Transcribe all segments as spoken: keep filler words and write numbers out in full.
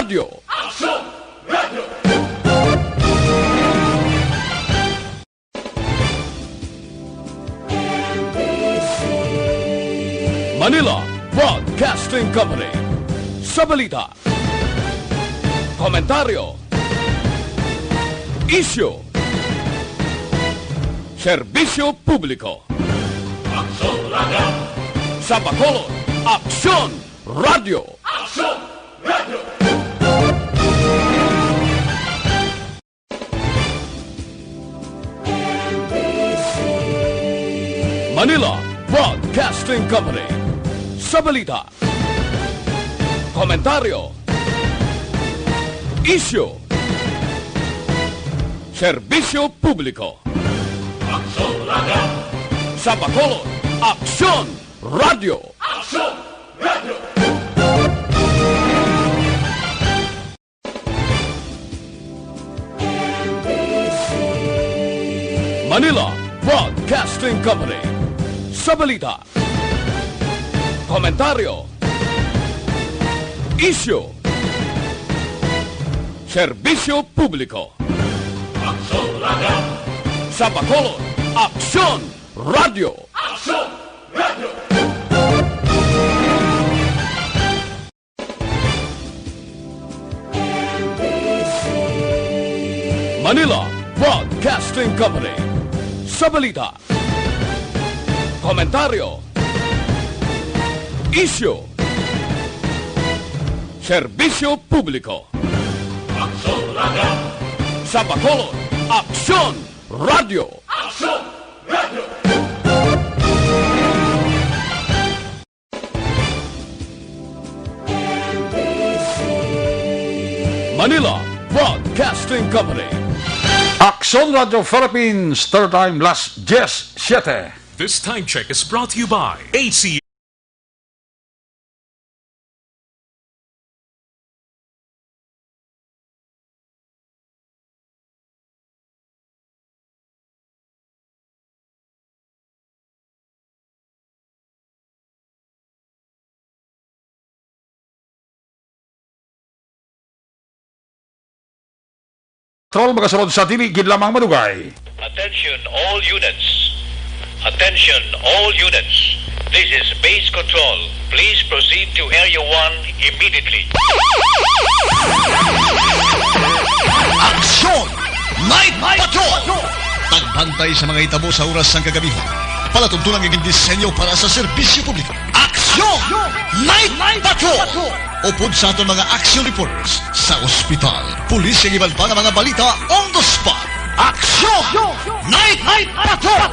Radio. Manila Broadcasting Company. Sa balita, komentaryo, isyu, serbisyo publiko. Aksyon Radio. Sa Bacolod, Aksyon Radio. Aksyon Radio. Manila Broadcasting Company. Sa balita, komentaryo, isyu, serbisyo publiko. Aksyon Radio. Sa Bacolod, Aksyon Radio. Aksyon Radio. Manila Broadcasting Company. Sa balita, komentaryo, isyu, serbisyo publiko. Aksyon Radio. Sa Bacolod, Aksyon Radio. Aksyon Radio. Manila Broadcasting Company. Sa balita, komentaryo, isyu, serbisyo publiko. Aksyon Radio. Sa Bacolod, Aksyon Radio. Aksyon Radio. Manila Broadcasting Company. Aksyon Radio Philippines, Star Time, las diez siete. This time check is brought to you by A C. Patrol magasunod sa dili gid lamang madugay. Attention all units. Attention all units. This is Base Control. Please proceed to Area one immediately. Aksyon! Night Patrol! Tagbantay sa mga hitabo sa oras sang kagabihan. Palatuntunan nga gindisenyo para sa serbisyo publiko. Aksyon! Night Patrol! Upod sa aton mga action reporters sa ospital, pulis, kag iban pa nga mga balita on the spot. Aksyon! Night Patrol!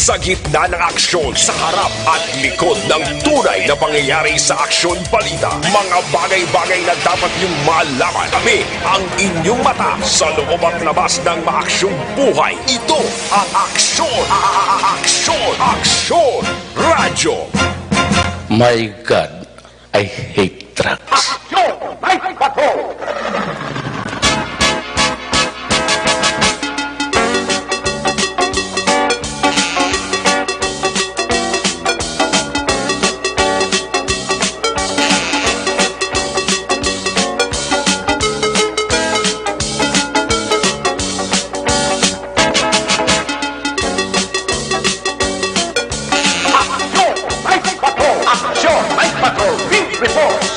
Sa gitna ng aksyon, sa harap at likod ng tunay na pangyayari sa Aksyon Balita, mga bagay-bagay na dapat niyong malaman. Kami ang inyong mata sa loob at labas ng maaksyong buhay. Ito ang Aksyon, a-, a-, a-, Aksyon, Aksyon Radyo. My God, I hate drugs. Aksyon! Night Patrol! Aksyon! Night Patrol! Aksyon! Night Patrol! Field Reports!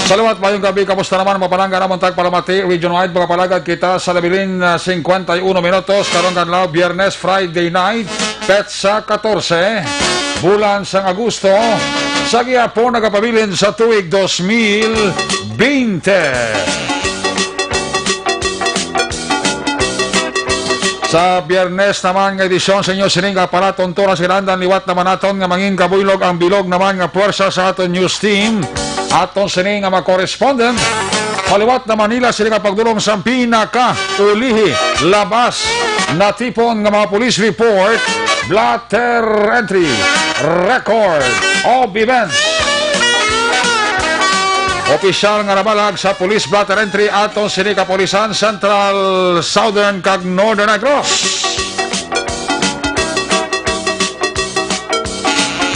Salamat, mayong gabi. Kamusta naman? Mapalangga naman tag palamati. Region wide, mga palagad kita sa labilin na singkwenta y uno minutos. Karong adlaw, Biyernes, Friday night, petsa katorse, bulan sang Agosto, sa gihapon nagapabilin sa tuig dos mil bente. Sa Biyernes naman nga edisyon sa inyo sining nga palatuntunan sa kinahanglan, liwat naman naton nga mangin kabuylog ang bilog naman nga puwersa sa aton news team. Aton sini nga mga correspondent, maliwat naman nila sila nga pagdulong sa pinakaulihi, labas natipon nga mga police report, blotter entry, record of events. Opisyal nga nabalag sa police blotter entry aton sini kapulisan Central, Southern kag Northern Negros.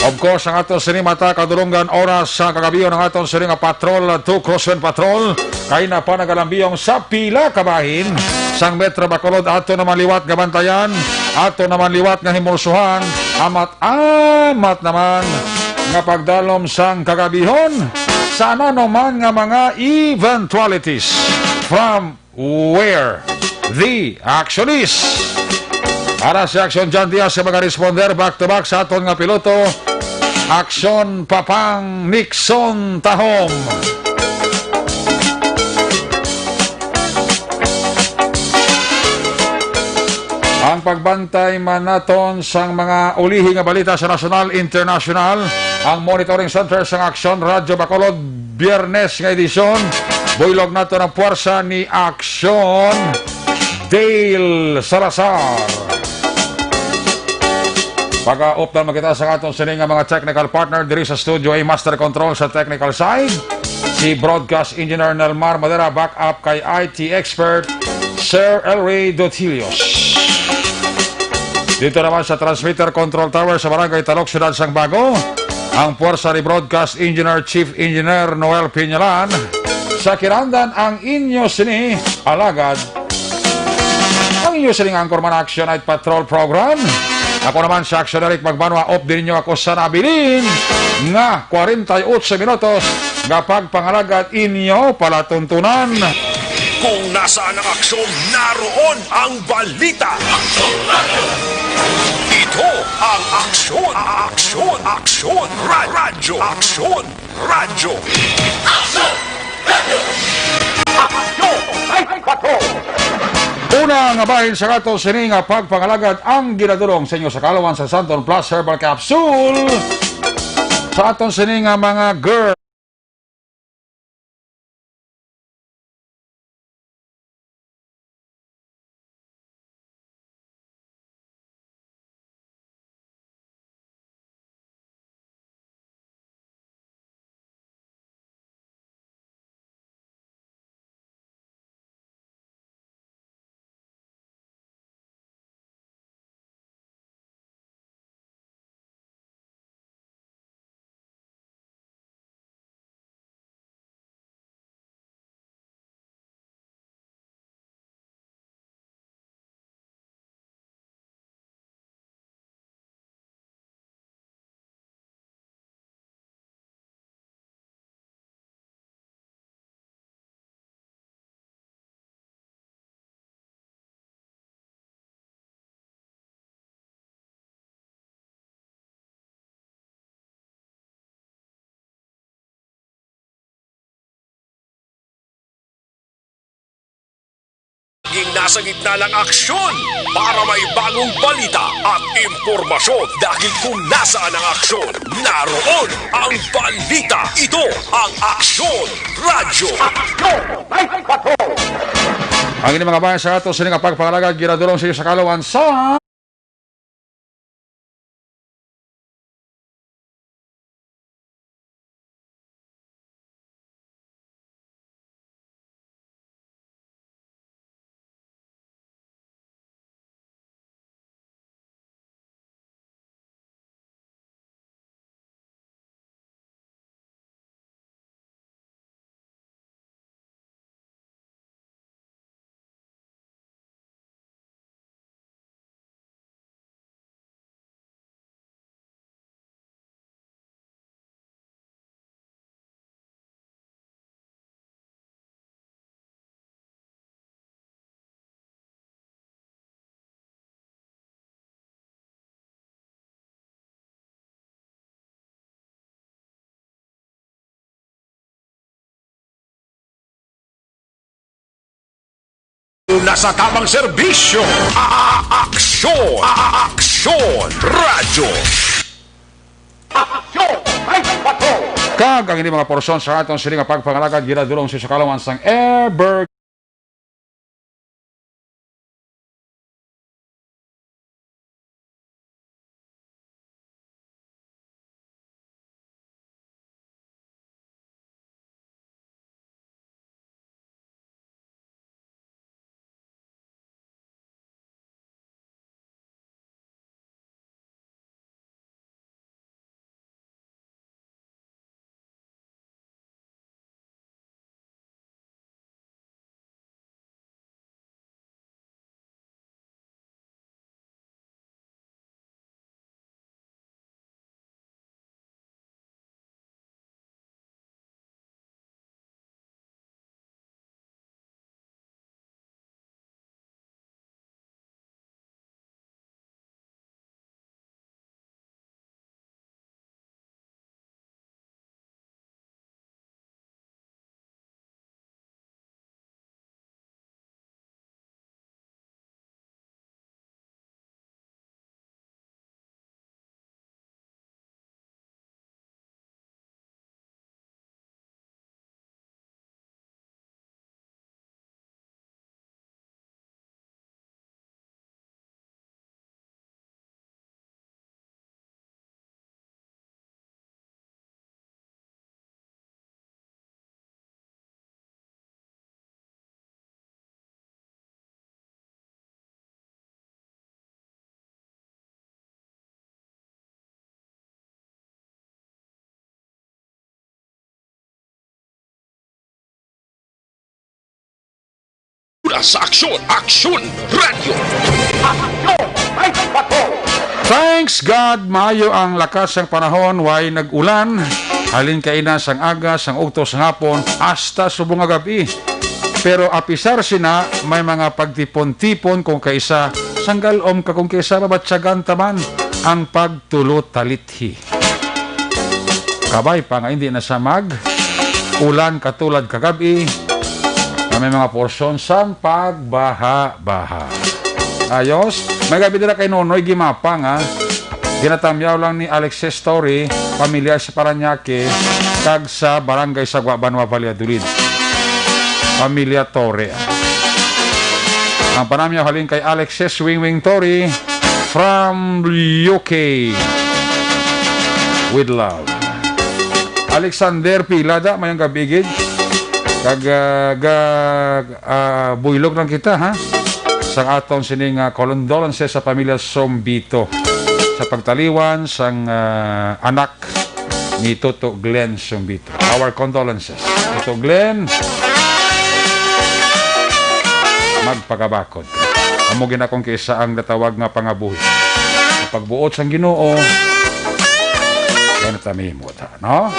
Of course, ang aton sini mata kadulungan oras sa kagabi ang aton sini nga patrol, two crosswind patrol, kay napanagalambiong sa pila ka bahin sang Metro Bacolod. Ato naman liwat nga bantayan, ato naman liwat nga himulsuhan, amat-amat naman nga pagdalom sang kagabihon sa ano man nga mga eventualities from where the action is. Ara si Action John Diaz sa mga responder, back to back sa aton nga piloto, Action Papang Nixon Tahom. Ang pagbantay man naton sang mga ulihi nga balita sa nasyonal, internasyonal, ang Monitoring Center sang Aksyon Radyo Bacolod, Biyernes nga edisyon. Buylog nato ang puwersa ni Aksyon Dale Salazar. Pag-updan man kita sa aton sini nga mga technical partner diri sa studio, ay master control sa technical side, si broadcast engineer Nelmar Madera, backup kay I T expert Sir Elray Dotilios. Dito naman sa transmitter control tower sa Barangay Talok, Siyudad sang Bago, ang puwersa ni broadcast engineer Chief Engineer Noel Piñalan. Sa kirandan ang inyo sini alagad, ang inyo sining anchorman, Action Night Patrol Program. Ako naman si Action Eric Magbanwa, updi ninyo ako sa nabilin nga kwarenta y otso minutos nga pagpangalagad inyo palatuntunan. Kung nasaan ang aksyon, naroon ang balita. Ito ang Aksyon, Aksyon, Aksyon, Ra-, Radyo, Aksyon. Radyo. Aksyon! Radyo! Aksyon! Ay, patro! Una nga bahin sa aton sini nga pagpangalagad ang ginadulong sa inyo sa Kalawan sa Santon Plus Herbal Capsule. Sa aton sini nga mga girl. Laging nasa gitna ng aksyon para may bagong balita at impormasyon. Dahil kung nasaan ang aksyon, naroon ang balita. Ito ang Aksyon Radyo. Aksyon! Ang inyong mga bayan sa ato, sini nga pagpangalagad, ginadulong sa inyo sa Kalawan sa Una sa tamang serbisyo, a-, a-, aksyon, a-, a-, aksyon, radyo. Aksyon, may bato. Kag ang ini mga porsyon sa aton sini nga pagpangalagad ginadulong sa kalawan sang Ever Sa Aksyon, Aksyon Radio. Aksyon, may bato. Thanks God, maayo ang lakas sang panahon, way nag-ulan. Halin kaina sang aga, sang ugto, sang hapon, hasta subong nga gab-i. Pero apisar sina, may mga pagtipon-tipon kung kaisa, sang galom ka kung kaisa, mabatyagan ta man ang pagtulotalithi. Kabay pa nga hindi na sa mag ulan katulad kagab-i, na may mga porsyon sang pagbaha-baha. Ayos, may gab-i dira kay Nonoy Gimapang, ha. Ginatamyaw lang ni Alexis Torre, pamilya sa Parañaque, kag sa Barangay Sagwa, Banwa, Valladolid. Pamilya Torre, ah. Ang panamyaw halin kay Alexis Wingwing Torre from U K. With love. Alexander Pilada, mayong gab-i gid. Kag, ah, ga-, ah, buylog lang kita, ha? Sang aton sining, ah, condolences sa pamilya Sombito sa pagtaliwan sang, ah, anak ni Toto Glenn Sombito. Our condolences, Toto Glenn. Magpakabakod. Amo gid akong kaisa ang natawag nga pangabuhi. Sa pagbuot sang Ginoo, wala na ta mahimo, no?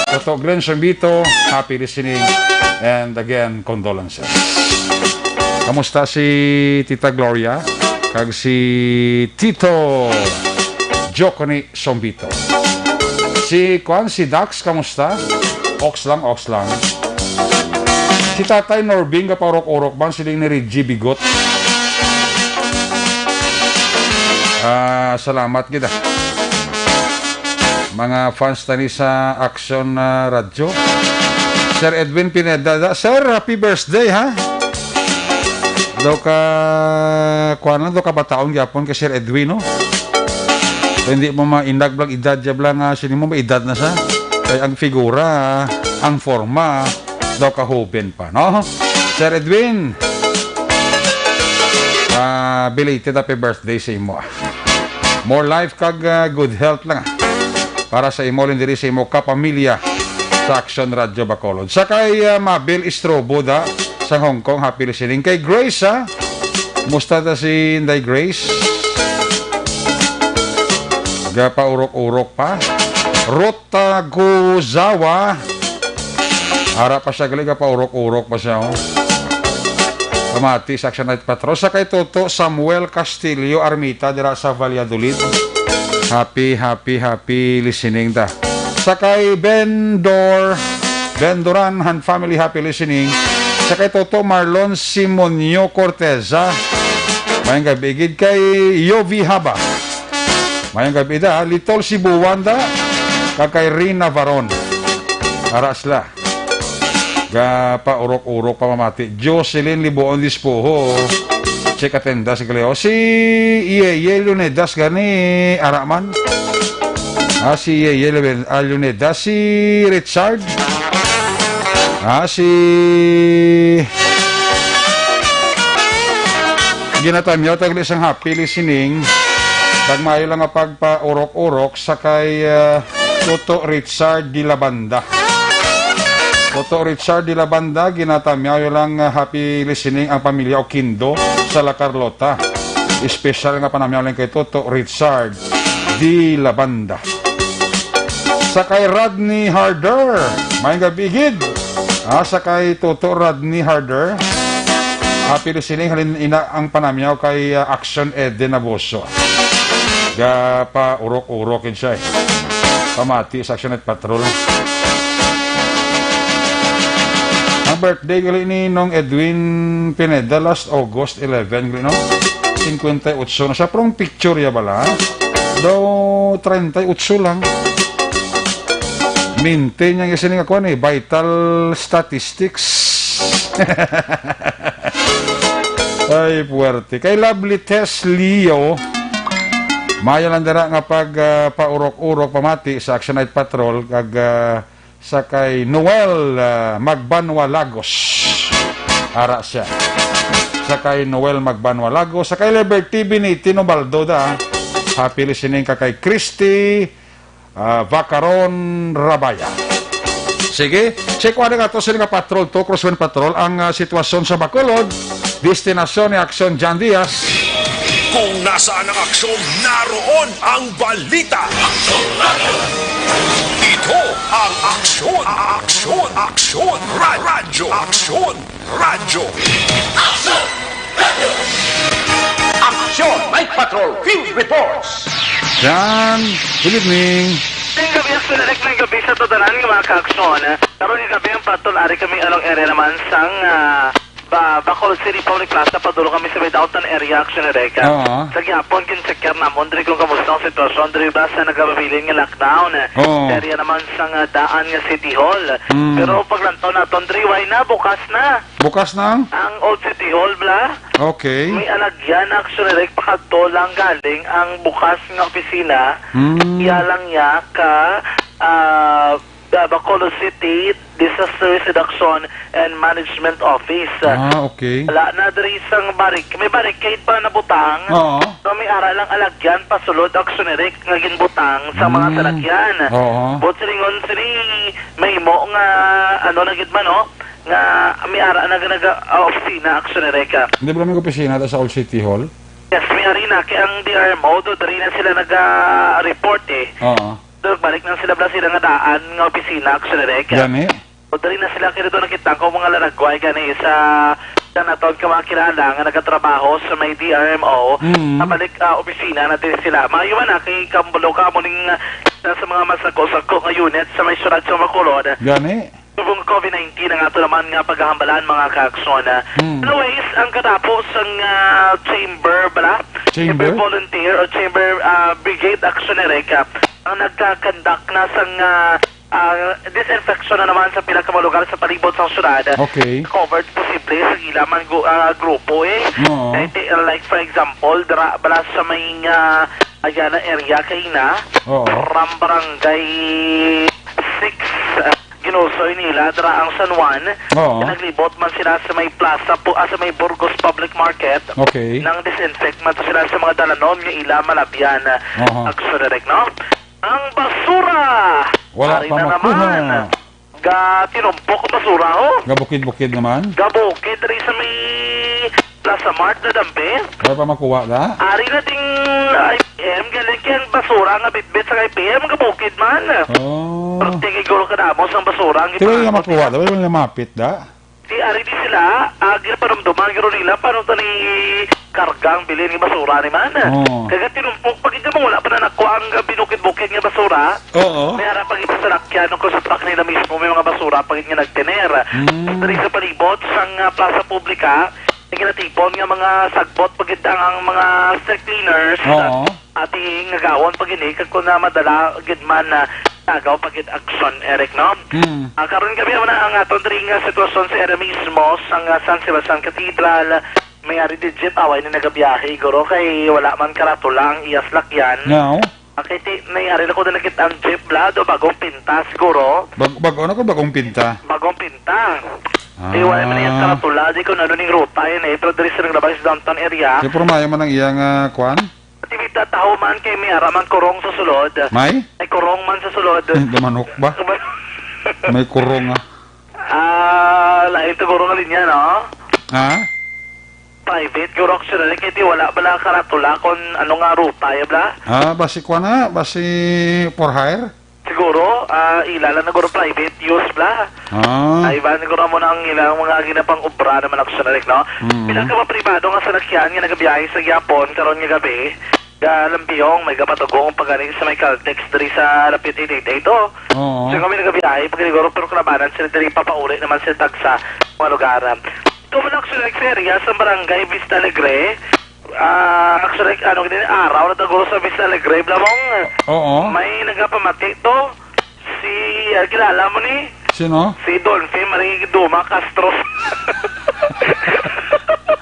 Toto Glenn Sombito, happy listening. And again, condolences. Kamusta si Tita Gloria? Kag si Tito Jokoni Sombito. Si, kuan, si Dax, kamusta? Ox lang, ox lang. Si Tatay Norbing, gapaurok-urok man, siling ni Reggie Bigot. Ah, salamat gid, ah. Mga fans tani sa Aksyon, ah, Radyo. Sir Edwin Pineda, da-, sir, happy birthday, ha? Daw ka, kuwan lang, daw ka bataon gyapon kay Sir Edwin, no? Kay hindi mo mainag blang edad, ya blang, ah, sini mo may edad na sa. Kay ang figura, ang forma, daw ka hoben pa, no? Sir Edwin, ah, belated happy birthday sa imo, ah. More life kag, ah, good health lang, ah, para sa imo, lin diri sa imo kapamilya sa Aksyon Radyo Bacolod. Sa kay, ah, Mabel Istrobo da sa Hong Kong, happy listening. Kay Grace, ah, musta ta si Inday Grace? Gapaurok-urok pa. Ruth Taguzawa. Ara pa siya, gali, gapaurok-urok pa siya, oh. Pamati sa Action Night Patrol. Sa kay Toto Samuel Castillo Armita dira sa Valladolid. Happy, happy, happy listening ta. Sa kay Bendor, Bendoran and family, happy listening. Sa kay Toto Marlon Simonio Corteza. Mayong gabi gid kay Yovi Haba. Mayong gabi da, Litol Sibuan da. Kag kay Rina Varon. Ara sila. Ga paurok-urok pamamati. Jocelyn Libuon Dispuho. Check attendance, Gleo. Si Yeye Leonidas gani, ara man. Ah, si Yeye Leon-, ah, Leonidas, si Richard. Ah, si Ginatamyaw tagli sang happy listening. Kag maayo lang nga pagpaurok-urok sa kay, ah, Toto Richard de la Banda. Toto Richard de la Banda, ginatamyaw lang, ah, happy listening ang pamilya Oquindo sa La Carlota. Espesyal nga panamyaw lang kay Toto Richard de la Banda. Sa kay Rodney Harder, mayong gabi gid. Ah, sa kay Toto Rodney Harder. Happy listening, halin ina ang panamyaw kay, ah, Action Eden Abuso. Ga pa urok-urok yun siya eh. Pamati sa Action at Patrol. Ang birthday gali ni Nong Edwin Pineda last August eleven gali, no? Cincuenta y ocho na siya. Pero ang picture ya bala, daw treinta y ocho lang. Maintain niya yung sining ako, ano eh, vital statistics. Ay, puwerte. Kay Lovely Tess Leo, maayo lang dira nga pag, ah, paurok-urok, pamati sa Action Night Patrol, kag, ah, sa kay Noel, ah, Magbanwa Lagos. Ara siya. Sa kay Noel Magbanwa Lagos, sa kay Liberty Benitino Baldo da. Happy listening ka kay Christy, ah, Vacaron Rabaya. Sige, check ko nga to sila nga patrol to, Crosswind Patrol, ang, ah, sitwasyon sa Bacolod, destinasyon ni Action John Diaz. Kung nasaan ang aksyon, naroon ang balita. Ito ang Aksyon, Aksyon, Aksyon, Ra- Radyo, Aksyon, Radyo. Action Night Patrol Field Reports. Yan. Good evening. Ngayong gabi, Action Direct, ngayong gabi sa tanan nga mga ka-aksyon. Karon nga gabi ang patrol, ari kami along area naman sang, ah, Ba-, Bacolod City Public Plaza, padulong kami sa may downtown area, Action Direct. Oo. Sa gihapon, gincheckar namon diri kung kamusta ang sitwasyon diri ba sa nagapabilin nga lockdown. Oo. Area naman sang daan nga City Hall. Mm. Pero paglantaw naton diri, wala na, bukas na. Bukas na? Ang old City Hall, bla. Okay. May alagyan, Action Direct, pakadto lang galing ang bukas nga opisina. Mm. Iya lang niya ka, ah, the Bacolod City Disaster Risk Reduction and Management Office. Ah, okay. Wala na diri sang barric-, may barricade pa nabutang. Oo. So, may ara lang alagyan pasulod, Action Direct, nga ginbutang sa mga Mm. salakyan. Oo. Buot silingon sini, mahimo nga, ano na gid man, no? Nga may ara na ganaga, ah, opisina, Action Direct, ah. Hindi ba may opisina ta sa Old City Hall? Yes, may ari na. Kaya ang D R M O, do, diri na sila naga-report, eh. Oo. Nagbalik na sila, bla, sila nga daan nga opisina, Action Direct. Gani? O, diri na sila, kaya dito nakita ko mga laragway gani sa, sa naton ka mga kilala nga nagatrabaho sa may D R M O. Mm. Nabalik, ah, opisina na din sila. Maayo man na kay kambulo ka mo ning, ah, sa mga masako-sako nga unit sa may syudad sa Bacolod. Gani? Subong COVID nineteen ang ato naman nga paghahambalan, mga ka-aksyon. Mm. Anyways, ang katapo sang, ah, chamber, bala? Chamber? Chamber volunteer o chamber, ah, brigade, Action Direct, ang nagka-conduct na sang, ah, ah, disinfection na naman sa pila ka mga lugar sa palibot sa syudad. Okay. Covered posible sa ila man gu-, ah, grupo, eh. Oo. Like, eh, like, for example, dira bala sa may, ah, Ayala area kay na, Oo. From barangay six, ah, ginusoy nila dira ang San Juan. Oo. Naglibot man sila sa may plaza po, ah, sa may Burgos Public Market. Okay. Nang disinfect man to sila sa mga dalanom nga ila malabyan. Aha. Action Direct, no? Ang basura! Wala Ari pa na makuha. Naman. Ga tinumpok ang basura, ho. Ga bukid-bukid naman? Ga bukid, diri sa may Plaza Mart na dampe. Wala pa makuha, ga? Ari na ding I P M, galing kay ang basura nga bitbit sa I P M, ga bukid man. Oh. Pero tingin ko ka damo sang basura ang Pero yung ipaabot makuha, nila. Daw, yung lumapit, da? Di ari di sila, ah, ginapanumduman guro nila, paano to ni karga ang bilin nga basura ni man. Oo. Kaya tinumpok pa gid mo, wala pa na nakuha ang binukid-bukid nga basura. Oo. May ara pa gid sa salakyan o sa truck nila mismo, may mga basura pa gid nga nagtener. Mm. Diri sa palibot sang, ah, plaza publika, may ginatipon nga mga sagbot pa gid ang, ang mga street cleaners. Oo. Ati nga gawon pa gini, kag kung na madala gid man na tagaw pa gid aksyon, Eric, no? Mm. Ah, karon gabi man ang aton diri nga sitwasyon sa area mismo sang, ah, San Sebastian Cathedral. May ari di jeep, away ni nagabiyahe, guro, kay wala man karatula ang iya salakyan. Nga, oh. Ah, kay ti, may ari na ko na nakita ang jeep, bla, do bagong pinta, siguro. Bag-, bag-, ano ko, bagong pinta? Bagong pinta. Ah. Di, wala man yung karatula, di ko na ano ning ruta yun eh. Pero diri sa naglabay sa downtown area. Di, pero maayo man ang iya nga, kwan? Timita taho man kay may ara man kurong sa sulod. May? May kurong man sa sulod. Eh, manok ba? May kurong, ah. Ah, lain to kurong nga linya, no? Ha? Private, guro, actually, kay di wala bala karatula kung ano nga ruta, ya bala? Ah, basi kwa na, basi for hire? Siguro, ah, ila lang na guro private use bala. Ah. Ay, ba, siguro mo na ang ilang mga ginapang obra naman, actually, no? Mm. Pinakapribado nga salakyan nga nagabiyahe sa Yapon karon nga gabi, Ga Lambiyong, may gapatugong pa gani sa may Caltex diri sa lapit Taytay ito. Oo. Siya kami nagabiyahe, pag siguro, pero kalabanan sila diri, papauli naman sila tagsa mga lugar. Ito man actually, nagferya sa barangay Vista Alegre. Ah, actually, ano, gini, araw na taguro sa Vista Alegre, Blamong. Oo. May nagapamati to. Si, ah, kilala mo ni? Sino? Si Dolphy Marie Duma Castro.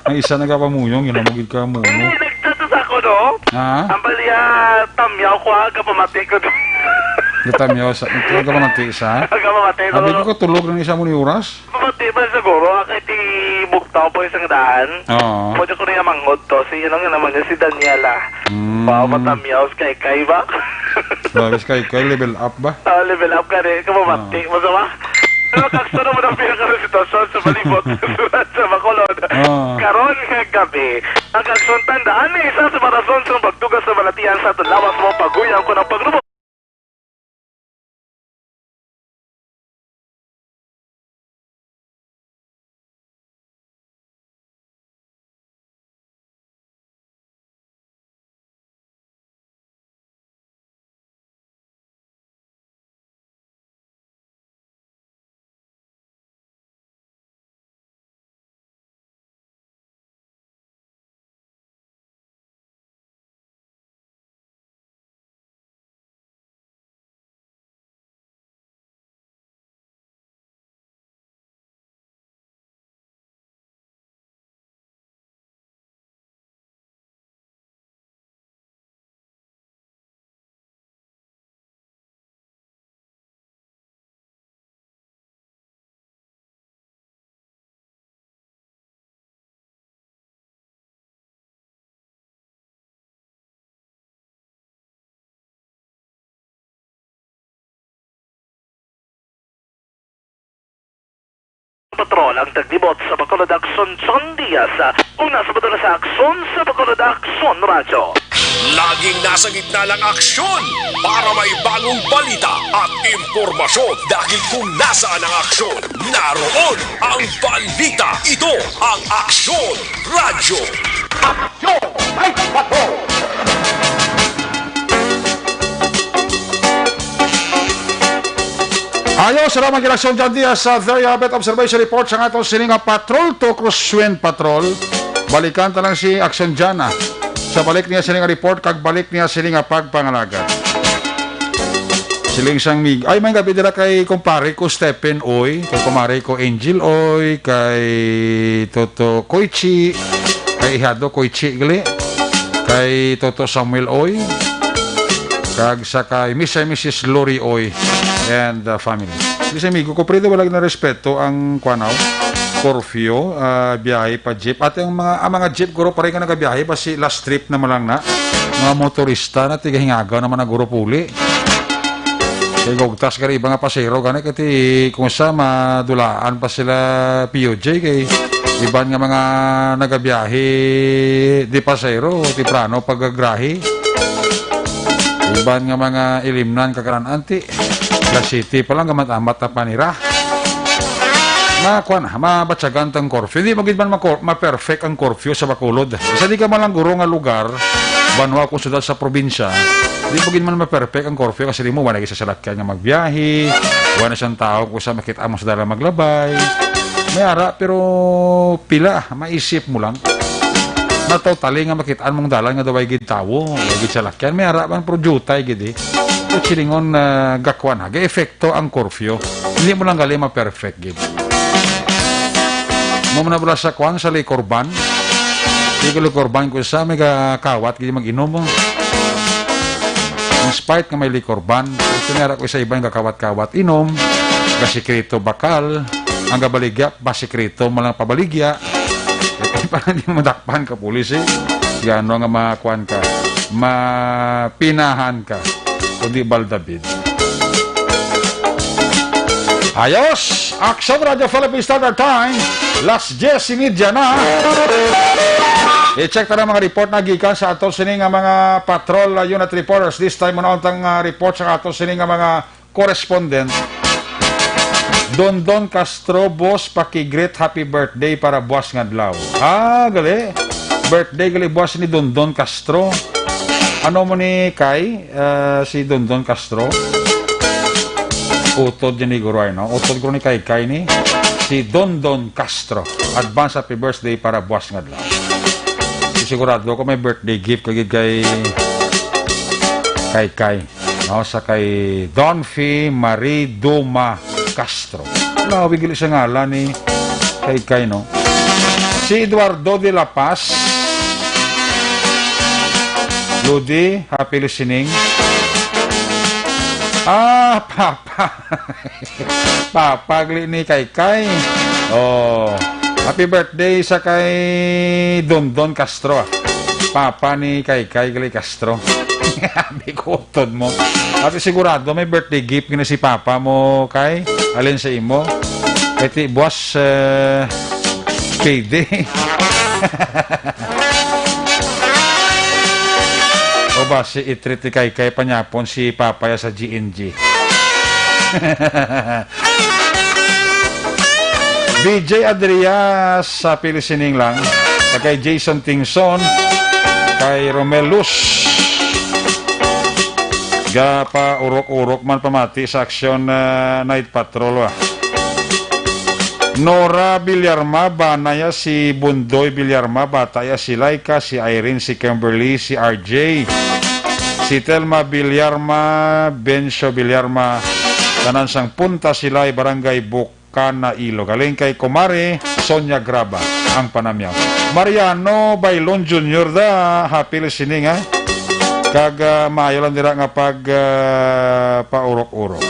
Ang isa nagapamuyong, yun ang magiging kamuyo. Hindi, nagtatas ako, no? Ha? Ang bali, ah, tamyaw ko, ah, kapamati ko doon. Natamyaw sa, nagapamati sa? Nagapamati, no? Abi ko, katulog ng isa mo ni oras? Kapamati ba siguro, ah, kay ti bugtaw po isang daan? Oo. Pwede ko niya manghod to. Si, ano nga naman yun, si Daniela. Mm. Wow, matamyaw, si Kaykay ba? Grabe, si Kaykay, level up ba? Ah, level up ka rin. Ikaw mamati, masama? Pero kaksa naman ang pinakaresitwasyon sa palibot sa Bacolod. Ah. Karon nga gabi, ang kakson tandaan ni isa sa mga rason sa pagtugas sa balatian sa aton lawas mo, paguyang ko ng pagrubo. Patrol ang taglibot sa Bacolod Aksyon, John Diaz. Una sa patrol sa Aksyon sa Bacolod Aksyon Radyo. Laging nasa gitna ng aksyon para may bagong balita at impormasyon, dahil kung nasaan ang aksyon, naroon ang balita. Ito ang Aksyon Radyo. Aksyon! Ay, patrol! Ayo, salamat kay Aksyon John Diaz sa There You Have It Observation Report sa aton sini nga Patrol to Crosswind Patrol. Balikan ta lang si Aksyon John, ah, sa balik niya sini nga report kag balik niya sini nga pagpangalagad. Siling sang mig-, ay, may gabi dira kay kumpare ko Stephen Oy, kay kumare ko Angel Oy, kay Toto Koichi, kay Ihado Koichi gali, kay Toto Samuel Oy, kag sa kay Miss and Missus Lori Oy and, uh, family. Kasi amigo ko, pero wala na respeto ang kwanaw, curfew, ah, biyahe pa jeep. At ang mga, ang mga jeep, guro, pare nga nagabiyahe, basi last trip naman lang na. Mga motorista na, tigahingaga naman ang guro puli. Kay gugtas gani iba nga pasero gani, kay ti kung sa madulaan pa sila P O J, kay iban nga mga nagabiyahe di pasero, temprano pagagrahe. Iban nga mga ilimnan kag aran-an ti alas siyete pa lang, gamat-amat na panira. ma-, kuwan, mabatyagan tang curfew. Hindi mo gid man ma-, ma-perfect ang curfew sa Bacolod. Sa di ka man lang guro nga lugar, banwa kung syudad sa probinsya, di mo gid man ma-perfect ang curfew kasi di mo, wala sa salakyan nga magbiyahe, wala siyang tao kung sa makita mo sa dalan maglabay. May ara, pero pila, maisip mo lang. Na totally nga makitaan mong dalan nga daw ay gid tawo, ay gid salakyan. May ara man, pero jutay gid eh. Ito silingon na gakwan ha, ga-epekto ang curfew. Hindi mo lang gali ma-perfect gid. Mo na bala sa kwan sa liquor ban. Di ko liquor ban ko sa may ga-, kawat gid mag-inom mo. In spite nga may liquor ban, ito nga ra ko sa iba nga kawat-kawat inom, gasikreto bakal, ang gabaligya, basikreto mo lang pabaligya. Para di mo madakpan ka pulis eh. Gano nga makuan ka, mapinahan ka, kundi baldabid. Ayos! Action Radio Philippine Standard Time, las diez y media na. I-check ta na mga report na gikan sa ato sini nga mga patrol, uh, unit reporters. This time, muna untang, uh, report sa ato sini nga mga correspondent. Dondon Castro, boss, paki-greet happy birthday para buwas nga adlaw. Ah, gali. Birthday gali buwas ni Dondon Castro. Ano mo ni Kay, ah, si Dondon Castro? Utod ni guro ay, no? Utod ko ni Kay Kay ni si Dondon Castro. Advance happy birthday para buwas nga adlaw. Sigurado ko may birthday gift kagid kay Kay Kay. No, sa kay Donfi Marie Duma Castro. Lawig gali sa ngalan ni Kay Kay, no? Si Eduardo de la Paz. Ludi, happy listening. Ah, papa. Papa gali ni Kay Kay. Oh, happy birthday sa kay Dondon Castro, ah. Papa ni Kay Kay gali Castro. Abi ko utod mo. Ati sigurado may birthday gift gina si papa mo kay alin sa imo. Kay ti buwas, eh, payday. O ba si itrit ni Kay Kay panyapon si papa ya sa G N G. B J Adrias, sa pili sining lang. Kay Jason Tingson, kay Romel Luz. Gapa urok-urok man pamati sa aksyon, ah, Night Patrol, ah. Nora Villarma, bana ya si Bundoy Villarma, bata ya si Laika, si Irene, si Kimberly, si R J, si Telma Villarma, Bencio Villarma, tanan sang Punta Silay, Barangay Buk-, Canailo. Galing kay Kumare Sonia Graba ang panamyaw. Mariano Bailon Junior da, happy listening, ha? Kag, ah, maayo lang dira nga pag, ah, paurok-urok.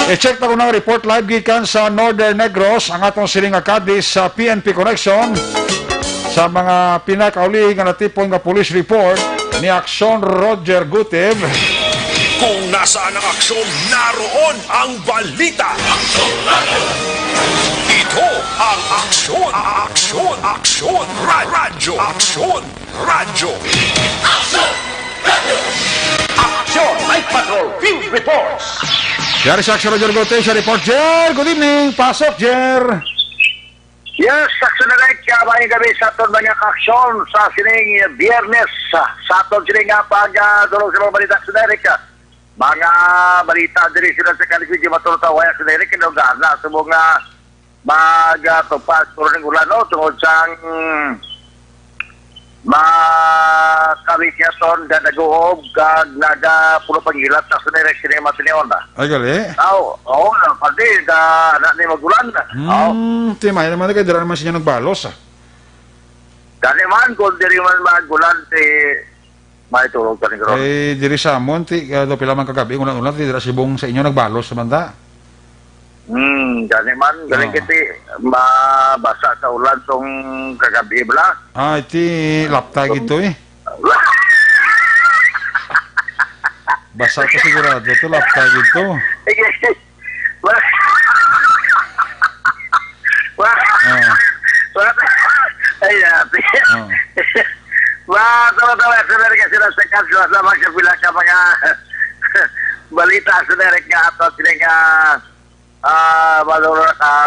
I-check ta ko na report live gikan sa Northern Negros, ang atong siling nga Cadiz sa P N P Connection. Sa mga pinakauli nga natipon nga police report ni Aksyon Roger Gutib. Kung nasaan ang aksyon, naroon ang balita. Ito ang Aksyon, Aksyon, Aksyon, Ra-, Radyo, Aksyon, Radyo. Aksyon, Night Patrol, Field Reports. Yari sa Aksyon Roger Gutib, sa report, Jer. Good evening. Pasok, Jer. Yes, Aksyon Direct, ah, maayong gabi sa aton mga kaaksyon sa sining Biyernes, ah, sa aton sining nga pag, ah, dulong sa mga balita, Aksyon Direct, ah. Mga balita diri sila sa Cadiz, medyo matulog ta, way, Aksyon Direct, kay lugar na subong nga mag, ah, tupas, pero ning ulan, no, tungod sang Makabit niya ton gadaguhob kag nagapulo panghilat sa sini rek sini matinion na. Ay, gali? Aw, oo na, pati da na ni magulan. Aw. Hmm, ti may naman kay dira naman siya nagbalos, ah. Gani man, kung diri man magulan, ti may tulog ka ni karon. Eh, diri sa amon, ti, ah, do pila man kagabi, ulan-ulan, ti dira sibong sa inyo nagbalos naman ta. Hmm, gani man, galing Oo. kiti, mabasa sa ulan tong kagabi, bala. Ah, iti laptay gito eh. Basa ko sigurado to, laptay gito. Sige. Wala. Wala. Ah. Wala. Ay, ate. Ah. Wala, tawa-tawa, sa Amerika, sila sa Kansas, sa mga kapila ka mga balita sa Amerika, ato sila nga, ah, mga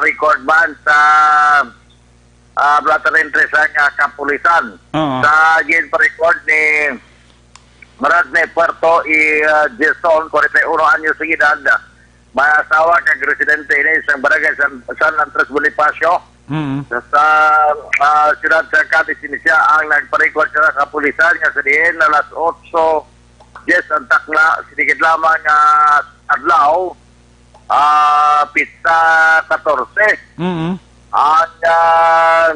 record man sa, ah, blotter entry sang, ah, kapulisan. Oo. Sa ginpa-record ni Maradne Puerto i, ah, Jason, forty-one anyos ang edad, may asawa kag residente ini sa barangay San, San Andres Bonifacio. Mm. Sa, sa, ah, siyudad sa Cadiz, ini siya ang nagpa-record sa kapulisan nga sa diin alas otso diyes ang takna, siligid lamang nga adlaw, ah, pitsa katorse. Mm. Ang, ah,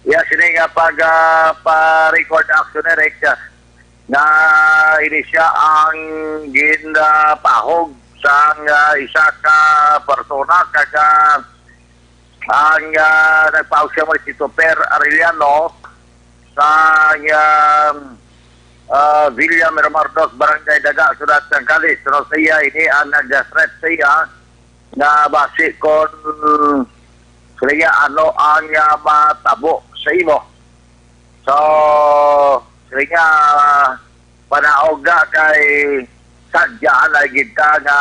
iya sini nga pag, ah, pa-record action, Eric, nga ini siya ang ginpahog sang, ah, isa ka persona kag, ah, ang, ah, nagpahog siya mo si Super Arellano sa, ah, ah, Villa Miramardos, Barangay Daga, Siyudad sang Cadiz. Pero sa iya, ini ang nag-threat sa iya nga basi kon sa iya ano ang, ah, matabo sa imo. So, sa iya, panaog ka kay sadya na gid ka nga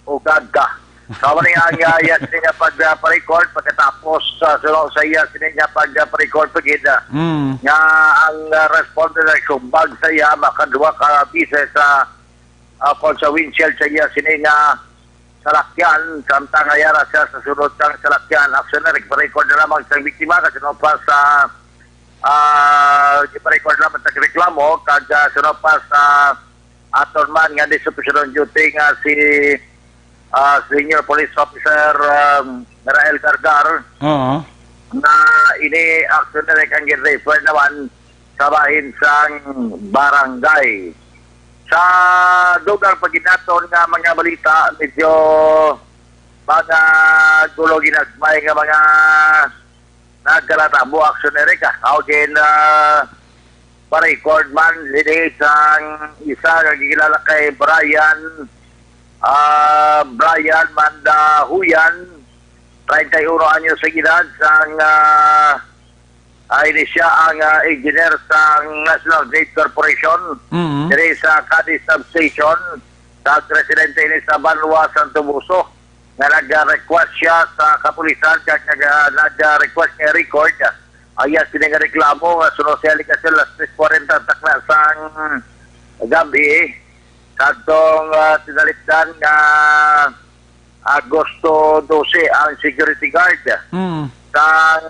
ugad ka. So, mali ang, ah, iya sini nga pag, ah, pa-record pagkatapos, ah, suno sa iya sini nga pag, ah, pa-record pa gid, ah, Mm. nga ang, ah, respondent ay kumbag sa iya makaduwa ka bises sa, ah, kon sa windshield sa iya sini nga salakyan, samtang ayara siya sa sulod sang salakyan. Actually, nagpa-record na lamang sa biktima kasi no pa sa, ah, gipa-record lamang sa reklamo kag, ah, suno pa sa aton man nga di sa position duty nga si, ah, Senior Police Officer, um, Rael Gargar, Oo. na ini actually ang gin-refer naman sa bahin sang barangay. Sa dugang paginaton nga mga balita, medyo mga gulo ginagmay nga mga nagkalatabo action, Eric, ah. Ako gin, ah, pa-record man, ini sang isa nga gikilala kay Brian, ah, Brian Mandahuyan, treinta y uno anyos sa edad, sang, ah, ah, ini siya ang, ah, engineer sang National Grid Corporation, Mm. diri sa Cadiz Substation, sa residente ini sa Banwa, Santo Buso, nga nag-request siya sa kapulisan kag nag-, nag-request nga record ang iya sini nga reklamo nga suno sa alegasyon alas tres kwarenta takna sang gabi sa atong, ah, tinalipdan nga Agosto dose ang security guard Mm. sang,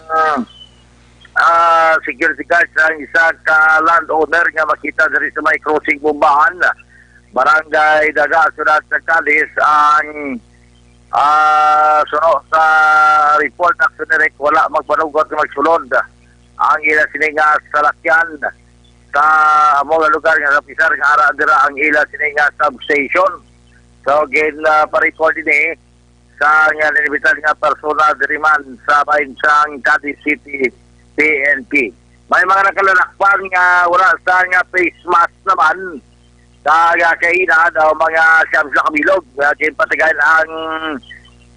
ah, security guard sang isa ka landowner nga makita diri sa may crossing Bombahan, Barangay Daga, Siyudad sa Cadiz, ang, ah, suno sa report, actually, wala magpanugot nga magsulod ang ila sini nga salakyan sa amo nga lugar nga kapisar nga ara dira ang ila sini nga substation. So, gin, ah, pa-record ini sa nga nilimitan nga persona diri man sa bahin sang Cadiz City P N P. May mga nakalalakpan nga wala sa nga face mask naman. Sa, ah, kaina daw mga siyam sa kabilog, ah, ginpatigayon ang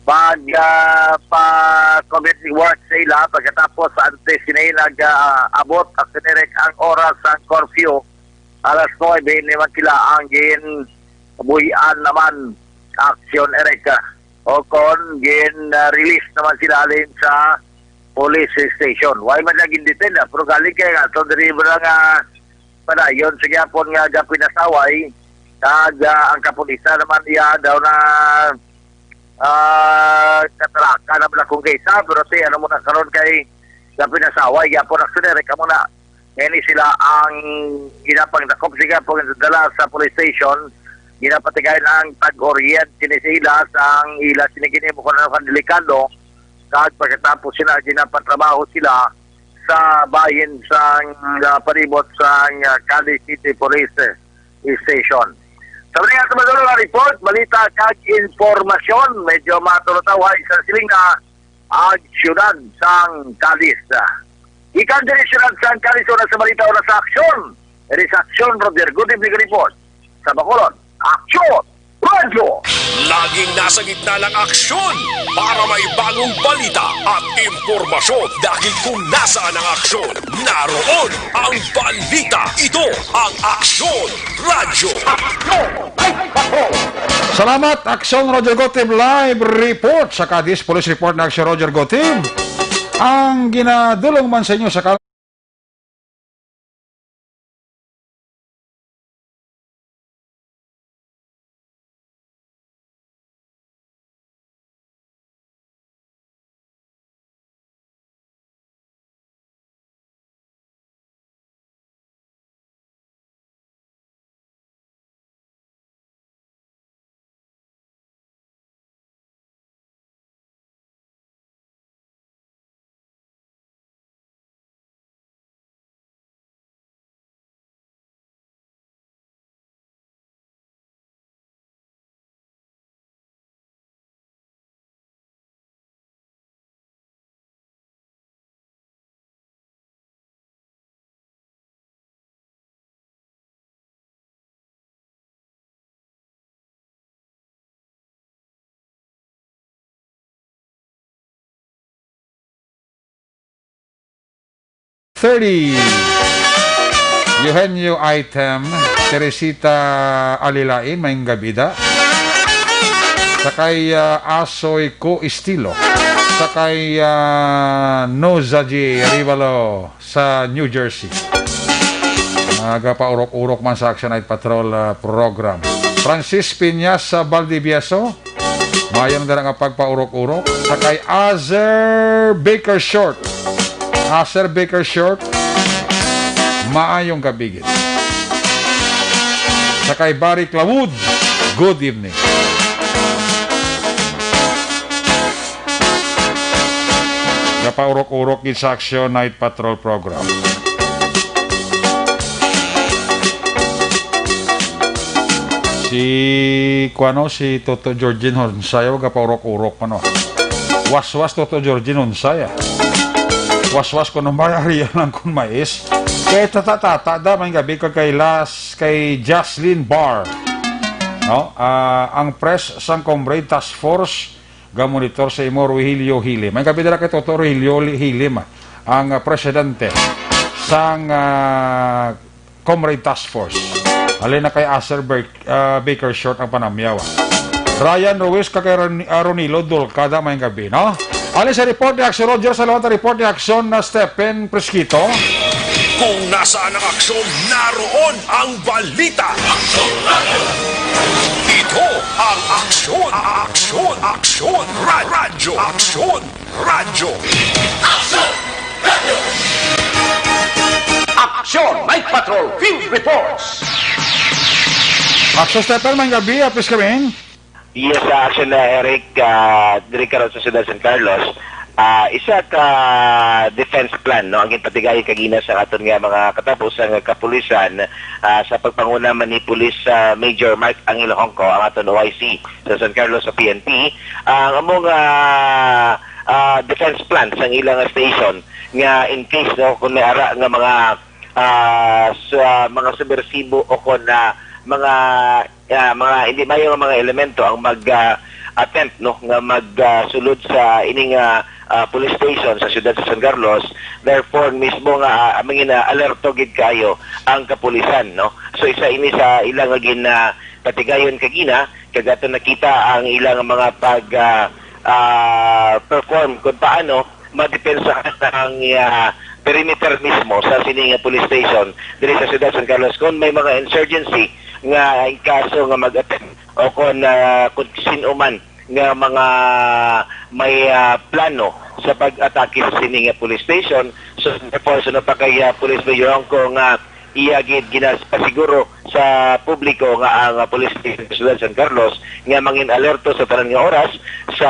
pag, ah, pa community work sa ila pagkatapos antes sila nag, ah, abot ang sinerek ang oras sang curfew alas nuebe ni man sila ang gin buhian naman aksyon, Eric, o kon gin, ah, release naman sila halin sa police station. Why man lagi detain, ah, pero galing kay nga to diri ba nga padayon sa gyapon nga gapinasaway kag, ah, ang kapulisan naman iya daw na, ah, katalaka na bala kung kaysa, pero ti ano mo na karon kay gapinasaway gyapon, actually, kamo na ngayon sila ang ginapangdakop sa gyapon dala sa police station, ginapatigayon ang tag-orient sini sa ila sa ang ila sini kini mo kuno kan delikado, kag pagkatapos sila ginapatrabaho sila sa bahin sang, ah, palibot sang, ah, Cali City Police Station. Sa mga ato madulong nga report, balita kag impormasyon, medyo matulutaw ay sa siling na ang siyudad sang Cadiz. Ikan diri siyudad sang Cadiz, una sa balita, una sa aksyon. Diri sa aksyon, Roger Gooding, report sa Bacolod. Aksyon! Radyo. Laging nasa gitna ng aksyon para may bagong balita at impormasyon, dahil kung nasaan ang aksyon, naroon ang balita. Ito ang Aksyon Radyo. Aksyon Live Patrol. Salamat, Aksyon Roger Gotim Live Report. Sa Cadiz Police Report na Aksyon Roger Gotim, ang ginadulong man sa inyo sa kal- Thirty. Eugenio Item, Teresita Alilain, maayong gabi da. Sakay, ah, Asoy Ko Estilo. Sakay, ah, Nozaji Rivalo sa New Jersey. Nagapaurok-urok man sa Action Night Patrol, ah, program. Francis Piñas sa Valdivieso, maayong dala nga pagpaurok-urok. Sakay Azer Baker Short. Azer Baker Short, maayong gabi gid. Sakay Barry Clawood, good evening. Napaurok-urok gid sa Action Night Patrol Program. Si, kuano, si Toto Georgine Honsaya, gapaurok-urok man, oh. Waswas, Toto Georgine Honsaya. Waswas ko nung may ariyan lang kung mais. Kay tata-tata da, may gabi ka kay Las, kay Jocelyn Barr. No? Ah, ang press sang Comrade Task Force, gamonitor sa imo, Rogelio Hilim. May gabi dala kay Toto Rogelio Li-, Hilim, ah, ang, ah, presidente sang, ah, Comrade Task Force. Halin na kay Aser Ber-, ah, Baker Short ang panamyaw, ah. Ryan Ruiz kag kay Ron-, ah, Ronilo Dulcada, may gabi, no? Halin sa report ni Action Roger, sa lahat ng report ni Action na Stephen Presquito. Kung nasaan ang aksyon, naroon ang balita. Aksyon Radyo. Ito ang Aksyon, Aksyon, Aksyon, Ra-, Radyo, Aksyon Radyo. Aksyon Radyo. Aksyon Night Patrol Field Reports. Aksyon Stephen, may gabi, apis kami. Yes, sa action na, Eric, ah, diri karon sa Siyudad San Carlos, ah, isa ka defense plan, no, ang ginpatigayon kagina sa aton nga mga katapusang kapulisan, ah, sa pagpanguna man ni Police, ah, Major Mark Angel Hongco, ang aton O I C sa San Carlos sa P N P. Ang among, ah, ah, defense plan sa ilang station nga in case, no, kung may ara nga mga, ah, sa mga subversibo o kung, ah, mga ah, mga hindi maayo nga mga elemento ang mag, ah, attempt, no, nga mag, ah, sulod sa ining, ah, ah, police station sa siyudad sa San Carlos. Therefore, mismo nga, ah, mangin-, ah, alerto gid kaayo ang kapulisan, no. So, isa ini sa ilang nga gin, ah, patigayon kagina, kag ato nakita ang ilang mga pag, ah, ah, perform kung paano madepensahan ang, ah, perimeter mismo sa sini nga police station diri sa siyudad San Carlos. Kung may mga insurgency nga in kaso nga mag-attempt o kung, ah, kung sino man nga mga may, ah, plano sa pag-atake sa sini nga police station. So, therefore, sunod pa kay, ah, Police Mayor Hongco nga iya gid ginapasiguro sa publiko nga ang, ah, police station sa siyudad San Carlos nga mangin alerto sa tanan nga oras sa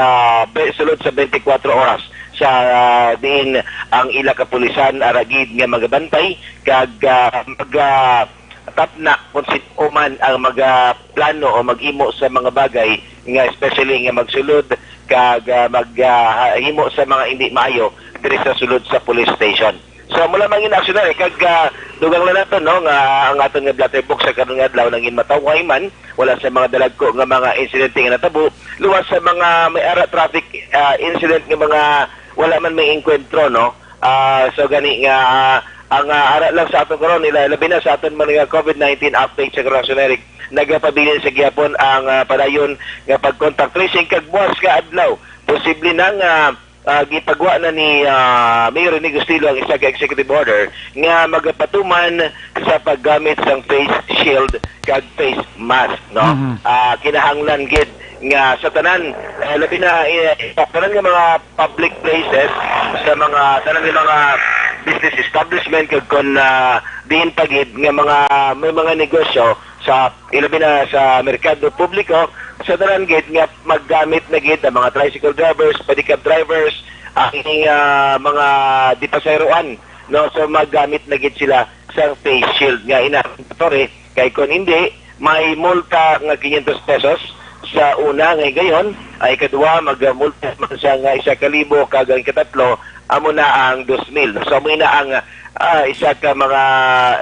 be-, sulod sa twenty-four oras sa, ah, diin ang ila kapulisan ara gid nga magabantay kag, ah, mag, ah, tapna kung sino man ang magaplano o maghimo sa mga bagay nga especially nga magsulod kag, ah, mag, ah, himo sa mga hindi maayo diri sa sulod sa police station. So, amo lamang ini, aksyoner, kag, ah, dugang lang naton, no, nga ang aton nga blatter book sa karon nga adlaw nangin matawhay man, wala sa mga dalagko nga mga insidente nga natabo, luwas sa mga may ara traffic, ah, incident nga mga wala man may engkwentro, no? Ah, so gani nga, ah, ang, ah, ara lang sa aton karon, ila-, labi na sa aton mga COVID nineteen update sa karon, aksyoner, nagapabilin sa gihapon ang, ah, padayon nga pag-contact tracing kag buwas nga adlaw, posible na nga, ah, gipagwa na ni, ah, Mayor Rene Gustilo ang isa ka executive order nga magapatuman sa paggamit sang face shield kag face mask, no? Mhm. Ah, kinahanglan gid nga sa tanan, eh, labi na, eh, sa tanan nga mga public places, sa mga tanan nga mga business establishment, kag kon, ah, diin pa gid nga mga, may mga negosyo sa, ilabi na sa merkado publiko, sa tanan gid nga maggamit na gid ang mga tricycle drivers, pedicab drivers, ang, ah, mga dipasaheroan, no? So, maggamit na gid sila sa face shield nga ina-, sorry, kay kon hindi, may multa nga quinientos pesos sa una nga higayon, ay ikaduha, magmulta man siya nga isa ka libo, kag ang ikatatlo, amo na ang dos mil. So, amo na ang, ah, isa ka mga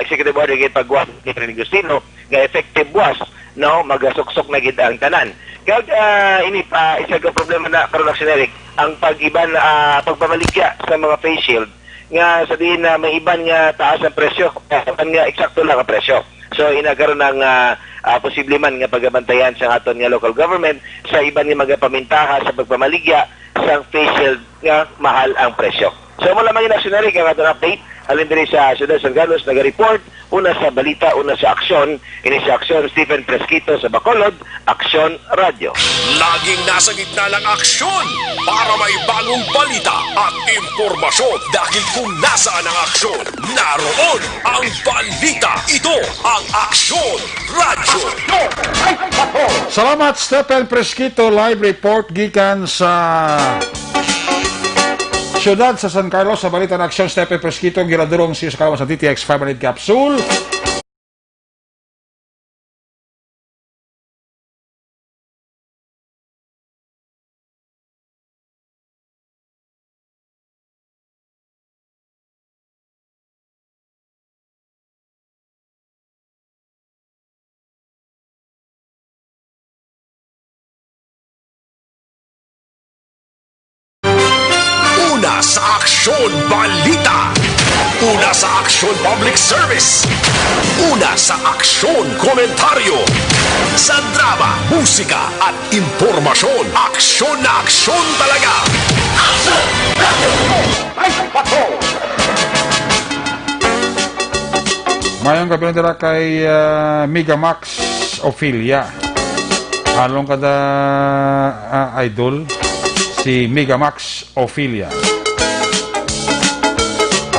executive order nga ipagwa ni Rene Gustilo nga effective buwas, no, magasuksok na gid ang tanan. Kag, ah, ini pa, isa ka problema na karon, aksyoner, ang pag-iban, ah, pagpamaligya sa mga face shield nga sa diin na may iban nga taas ang presyo, iban nga eksakto lang ang presyo. So, ina karon ang, ah, ah, posible man nga pagabantayan sa aton nga local government sa iban nga magapamintaha sa pagpamaligya sang face shield nga mahal ang presyo. So, amo lamang ini, aksyoner, ang aton update. Halin diri sa Ciudad San Carlos, naga-report, una sa balita, una sa aksyon. Ini si Aksyon Stephen Fresquito sa Bacolod, Aksyon Radyo. Laging nasa gitna ng aksyon para may bagong balita at impormasyon, dahil kung nasaan ang aksyon, naroon ang balita. Ito ang Aksyon Radyo. Salamat, Stephen Fresquito. Live report gikan sa siyudad sa San Carlos. Sa balita ng aksyon, Stephen Fresquito, ginadurong sa iyo sa kalaman sa D T X five hundred Capsule. Una sa Aksyon Balita. Una sa Aksyon Public Service. Una sa Aksyon Komentaryo. Sa drama, musika, at impormasyon. Aksyon na aksyon talaga. Aksyon! Ay, patrol! Mayong gabi na dira kay, ah, Megamax Ophelia. Along kada, ah, idol, si Megamax Ophelia.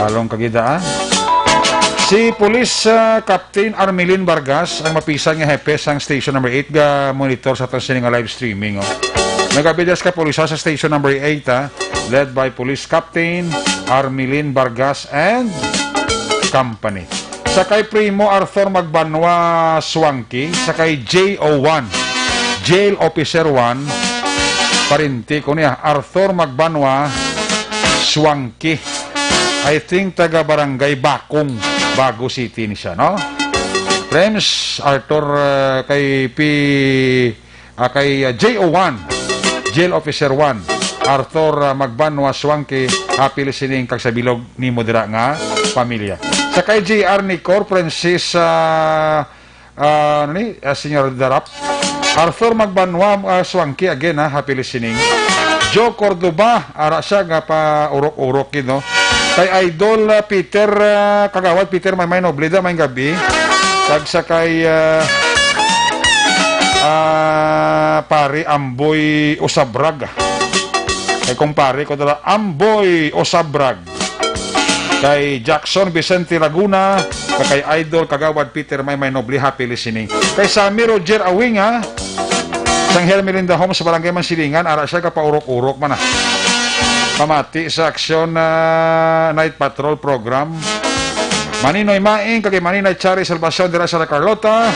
Along kagidaan. Si Police, ah, Captain Armelin Vargas ang mapisan nga hepe sang Station Number Eight ga monitor sa aton sini nga live streaming, oh. Nagabidas ka pulis sa Station Number Eight, ah, led by Police Captain Armelin Vargas and company. Sa kay Primo Arthur Magbanwa Swanky, sa kay J O one, Jail Officer one, parente ko niya, Arthur Magbanwa Swanky. I think taga Barangay Bakong, Bago City ni siya, no? Prems, Arthur, uh, kay P, uh, kay, uh, J O one, Jail Officer one, Arthur, uh, Magbanwa Swanky, happy listening kag sa bilog nimo dira nga pamilya. Sa kay J R Nicor, Francis, uh, Ah, ano ni? Ah, Senyor Darap. Arthur Magbanwa, ah, Swangki again, ha. Happy listening. Joe Cordoba, ara siya nga pa urok-urok, you know. Kay Idol, ah, Peter, ah, Kagawad Peter Maymay Noble, da, may gabi. Kag sa kay, ah, ah, pare Amboy Usabrag. Kay kumpare ko dala, Amboy Usabrag. Kay Jackson Vicente Laguna, kag kay Idol Kagawad Peter Maymay Noble, happy listening. Kay Sammy Roger Awinga, sang Hermelinda Homes, Barangay Mansilingan, ara siya, kapaurok-urok man, ah. Pamati sa Aksyon, ah, Night Patrol Program. Maninoy Maing, kag kay Maninay Chari Salvacion dira sa La Carlota,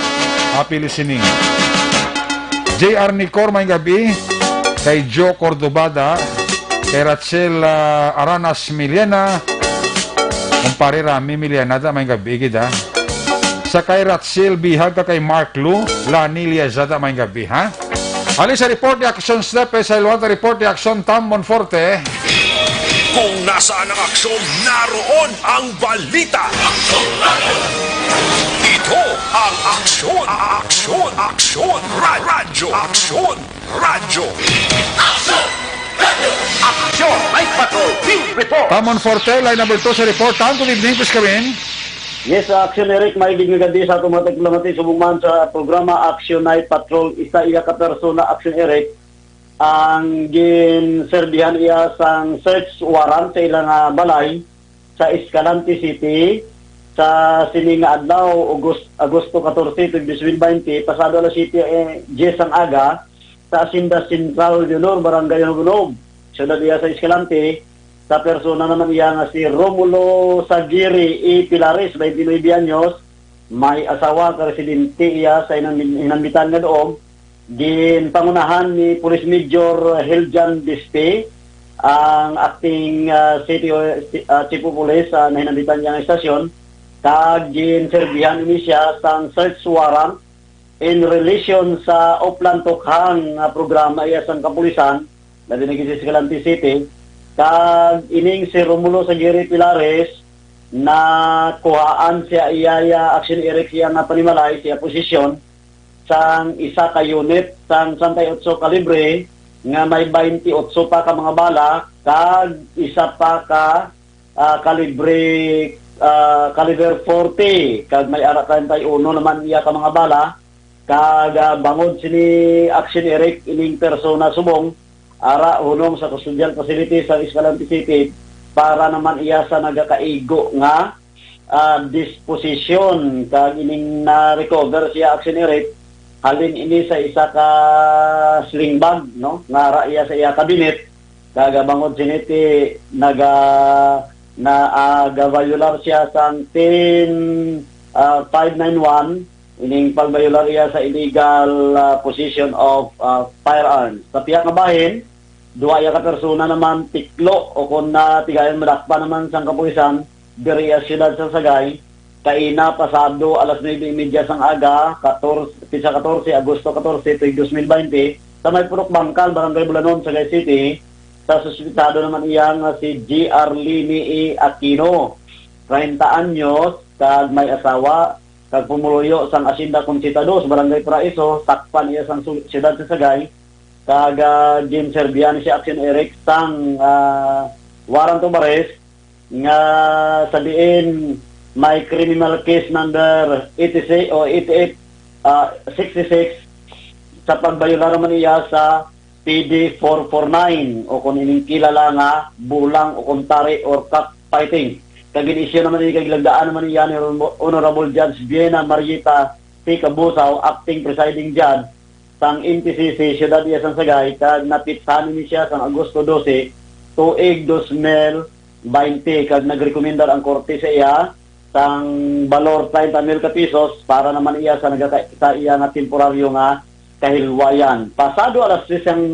happy listening. J R Nicor, may gabi. Kay Joe Cordobada, kay Rachel, ah, Aranas Miliana, Kumpare Rami Milianada, may gabi gid, ha? Sa kay Ratsil Bihag ka kay Mark Lu, Lani Liazada, may gabi, ha? Ali sa report ni Action Step, eh, sa iluwang report ni Action Tam Monforte. Kung nasaan ang aksyon, naroon ang balita. Ito ang Aksyon, Aksyon, Aksyon, Ra- Radyo, Aksyon, Radyo. Action! Night Patrol Team Report! Tam Monforte, line number two sa report. Tam, good evening, please come in. Yes, Action Eric, may gid nga gadi sa atong mga taglamati subong man sa programa Action Night Patrol. Isa iya ka persona, Action Eric, ang ginserbihan iya sang search warrant sa ilang, ah, balay sa Escalante City sa sini nga adlaw, August, Agosto katorse, tuig dos mil baynte, pasado alas siyete, eh, diyes ang aga, sa Hacienda Central de Honor, Barangay Hunog, siyudad iya sa Escalante, sa persona naman iya nga si Romulo Sagiri E. Pilares, twenty-nine anyos, may asawa ka residente iya sa hinam-, hinambitan nga duog, ginpangunahan ni Police Major Hiljan Bispe, ang acting, ah, city, ah, chief of police sa nahinambitan niya nga estasyon, kag ginserbihan ini siya sang search warrant in relation sa Oplan Tukhang nga programa iya sang kapulisan, labi na gid sa Escalante City, kag ining si Romulo Sagiri Pilares, nakuhaan siya iya, iya action, Eric, siya nga panimalay, siya posisyon sang isa ka unit sang treinta y ocho kalibre nga may twenty-ocho pa ka mga bala kag isa pa ka, ah, kalibre, ah, caliber forty, kag may ara treinta y uno naman iya ka mga bala, kag, ah, bangod sini action, Eric, ining persona subong ara hunong sa custodial facility sa Escalante City para naman iya sa nagakaigo nga, ah, disposisyon, kag ining na-recover siya, action, Eric, halin ini sa isa ka sling bag, no, nga ara iya sa iya kabinet, kag, ah, bangod sini ti naga-, na, ah, gaviolar siya sang ten, ah, five nine one, ining pagviolar iya sa illegal, ah, possession of, ah, firearms. Sa pihak nga bahin, duha iya ka persona naman tiklo o kon natigayon madakpan naman sang kapulisan diri sa siyudad sa Sagay, kaina pasado alas nuebe y media sang aga, katorse, petsa katorse, Agosto katorse, tuig dos mil baynte, sa may Purok Bangkal, Barangay Bulanon, Sagay City. Sa suspetsado naman iya nga si G R Lini E. Aquino, treinta anyos, kag may asawa, kag pumuluyo sang Hacienda Conchita dos, Barangay Paraiso, Tacpan iya sang su-, siyudad sa Sagay, kag, ah, ginserbihan ni si Action Eric sang, ah, warrant of arrest nga sa diin may criminal case number eighty-six o eighty-eight, ah, sixty-six sa pagbayolar man niya sa P D four four nine, o kung ining kilala nga bulang o kuntari or cockfighting. Kag gin-issue naman ini kag gilagdaan naman niya ni Honorable Judge Viena Marieta T. Cabusao, acting presiding judge sang M T C C Siyudad iya sang Sagay, kag napitsahan ini siya sang Agosto dose, tuig dos mil baynte, kag nagrekomendar ang korte sa iya sang balor treinta mil ka pesos para naman iya sa nagaka-, sa iya nga temporaryo nga kahilwayan. Pasado alas tres ang,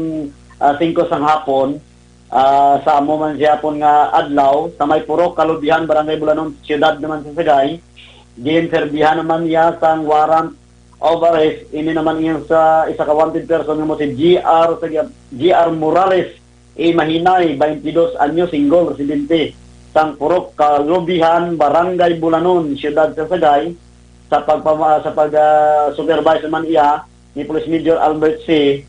ah, singko sang hapon, ah, sa amo man siya hapon nga adlaw, sa may Purok Kalubihan, Barangay Bulanon, siyudad naman sa Sagay, ginserbihan naman niya sang warrant of arrest. Ini naman iyang sa isa ka wanted person nga mo si G R sa G R Morales, Imahinay, twenty-dos anyo, single, residente sang Purok Kalubihan, Barangay Bulanon, Siyudad sa Sagay, sa pagpama-, sa pag, ah, supervise man iya ni Police Major Albert C.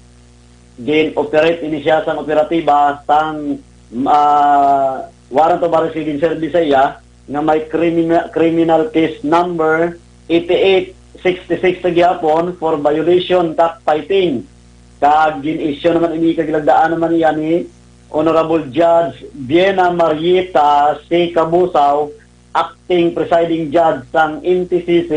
Gin-operate ini siya sang operatiba sang, ah, warrant of arrest nga gin-serve sa iya nga may crimina-, criminal case number eighty-eight sixty-six sa gihapon for violation, cockfighting. Kag gin-issue naman ini kag gilagdaan naman niya ni Honorable Judge Viena Marieta C. Cabusao, acting presiding judge sang M T C C,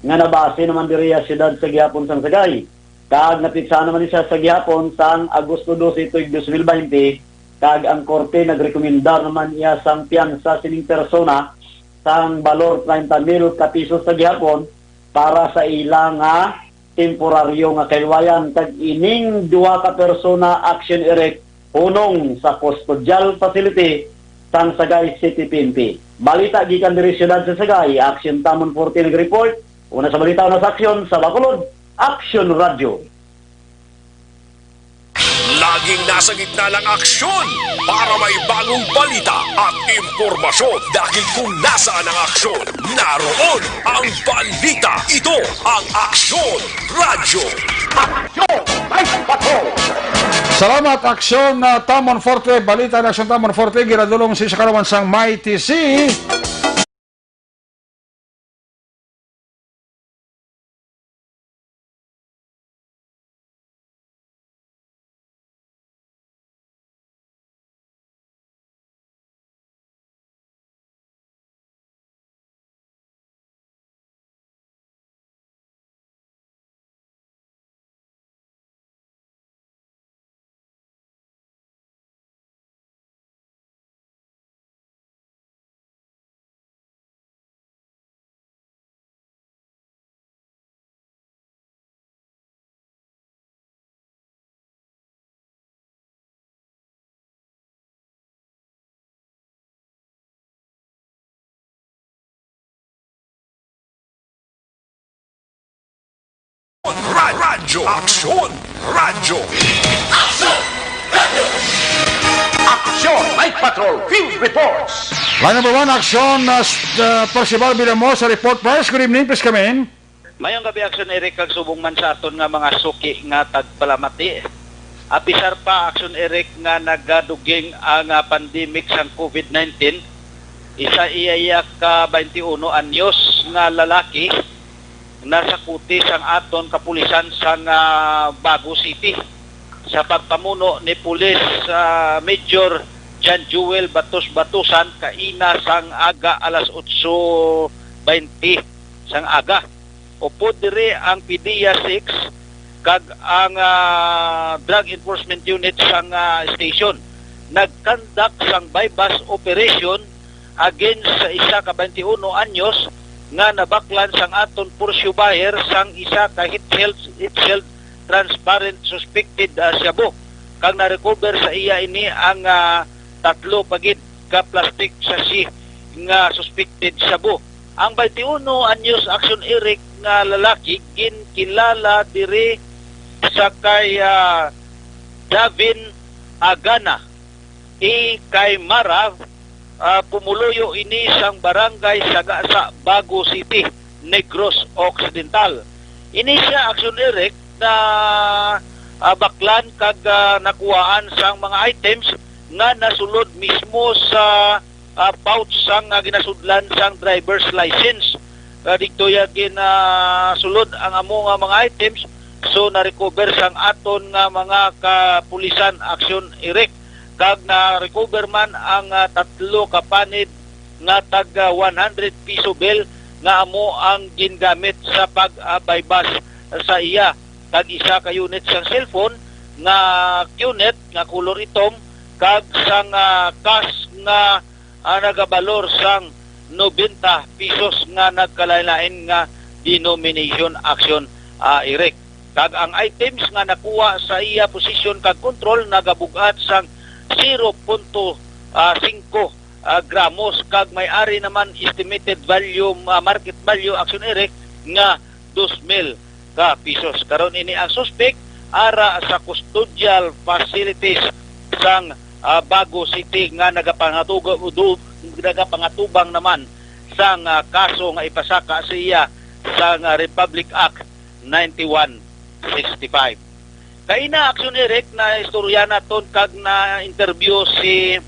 nga nabase naman diri sa siyudad sa gihapon sang Sagay. Kag napitsa naman ni siya sa gihapon sang Agosto dose, tuig dos mil baynte, kag ang korte nagrekomendar naman niya sang piyansa sining persona sang balor treinta mil ka pisos sa gihapon para sa ila nga temporaryo nga kahilwayan, kag ining duha ka persona, Action Eric, hunong sa custodial facility sang Sagay City P N P. Balita gikan diri siyudad sa Sagay, Action Tamon Forte nag-report. Una sa balita, una sa aksyon sa Bacolod, Action Radyo. Laging nasa gitna ng aksyon para may bagong balita at impormasyon. Dahil kung nasaan ang aksyon, naroon ang balita. Ito ang Aksyon Radyo. Aksyon! Ay, patrol! Salamat, Aksyon, ah, Tamon Forte. Balita ng Aksyon Tamon Forte, ginadulong si sa kalawan sang Mighty C. Ra-, Radyo Aksyon! Radyo! Aksyon! Night Patrol Field Reports! Line number one, Aksyon, uh, s-, uh, Percival Villamor sa report. Pres, good evening, please come in. Mayong gabi, Aksyon Eric, kag subong man sa aton nga mga suki nga tagpalamati. Apisar pa, Aksyon Eric, nga nagaduging ang, ah, pandemic sang COVID nineteen, isa iya, iya ka twenty-one anyos nga lalaki nasakuti sang aton kapulisan sang, ah, Bago City sa pagpamuno ni Pulis, ah, Major John Joel Batos Batusan kaina sang aga alas otso twenty sang aga. Upod diri ang PDEA six kag ang, ah, Drug Enforcement Unit sang, ah, station nag-conduct sang buy-bust operation against sa isa ka twenty-one anyos nga nabaklan sang aton Porsche buyer sang isa ka heat-sealed, heat-sealed transparent suspected, ah, shabu, kag na-recover sa iya ini ang, ah, tatlo pa gid ka plastic sachet nga suspected shabu. Ang twenty-one anyos, Aksyon Eric, nga lalaki ginkilala diri sa kay, ah, Davin Agana, A K Mara, ah, pumuluyo ini sang barangay Sagasa, Bago City, Negros Occidental. Ini sia, Aksyon Eric, na, ah, baklan kag, ah, nakuhaan sang mga items nga nasulod mismo sa, ah, pouch sang, ah, ginasudlan sang driver's license. Ah, didto ya ginasulod ang amo nga mga items, so na-recover sang aton nga mga kapulisan, Aksyon Eric, kag na-recover man ang, ah, tatlo ka panid nga tag, ah, one hundred piso bill nga amo ang gingamit sa pag, ah, buy-bust sa iya, kag isa ka unit sang cellphone nga Q-net nga kulor itom, kag sang, ah, cash nga, ah, nagabalor sang nobenta pesos nga nagkalain-lain nga denomination, Aksyon, ah, Eric. Kag ang items nga nakuha sa iya posisyon kag kontrol nagabug-at sang zero punto singko, ah, gramos, kag may ari naman estimated value, ah, market value, Aksyon Eric, nga dos mil ka pesos. Karon ini ang suspek ara sa custodial facilities sang, ah, Bago City nga nagapangatuga-, du-, nagapangatubang naman sang, ah, kaso nga ipasaka sa iya sang, ah, Republic Act ninety-one sixty-five. Kaina, Aksyon Eric, na istorya naton kag na-interview si,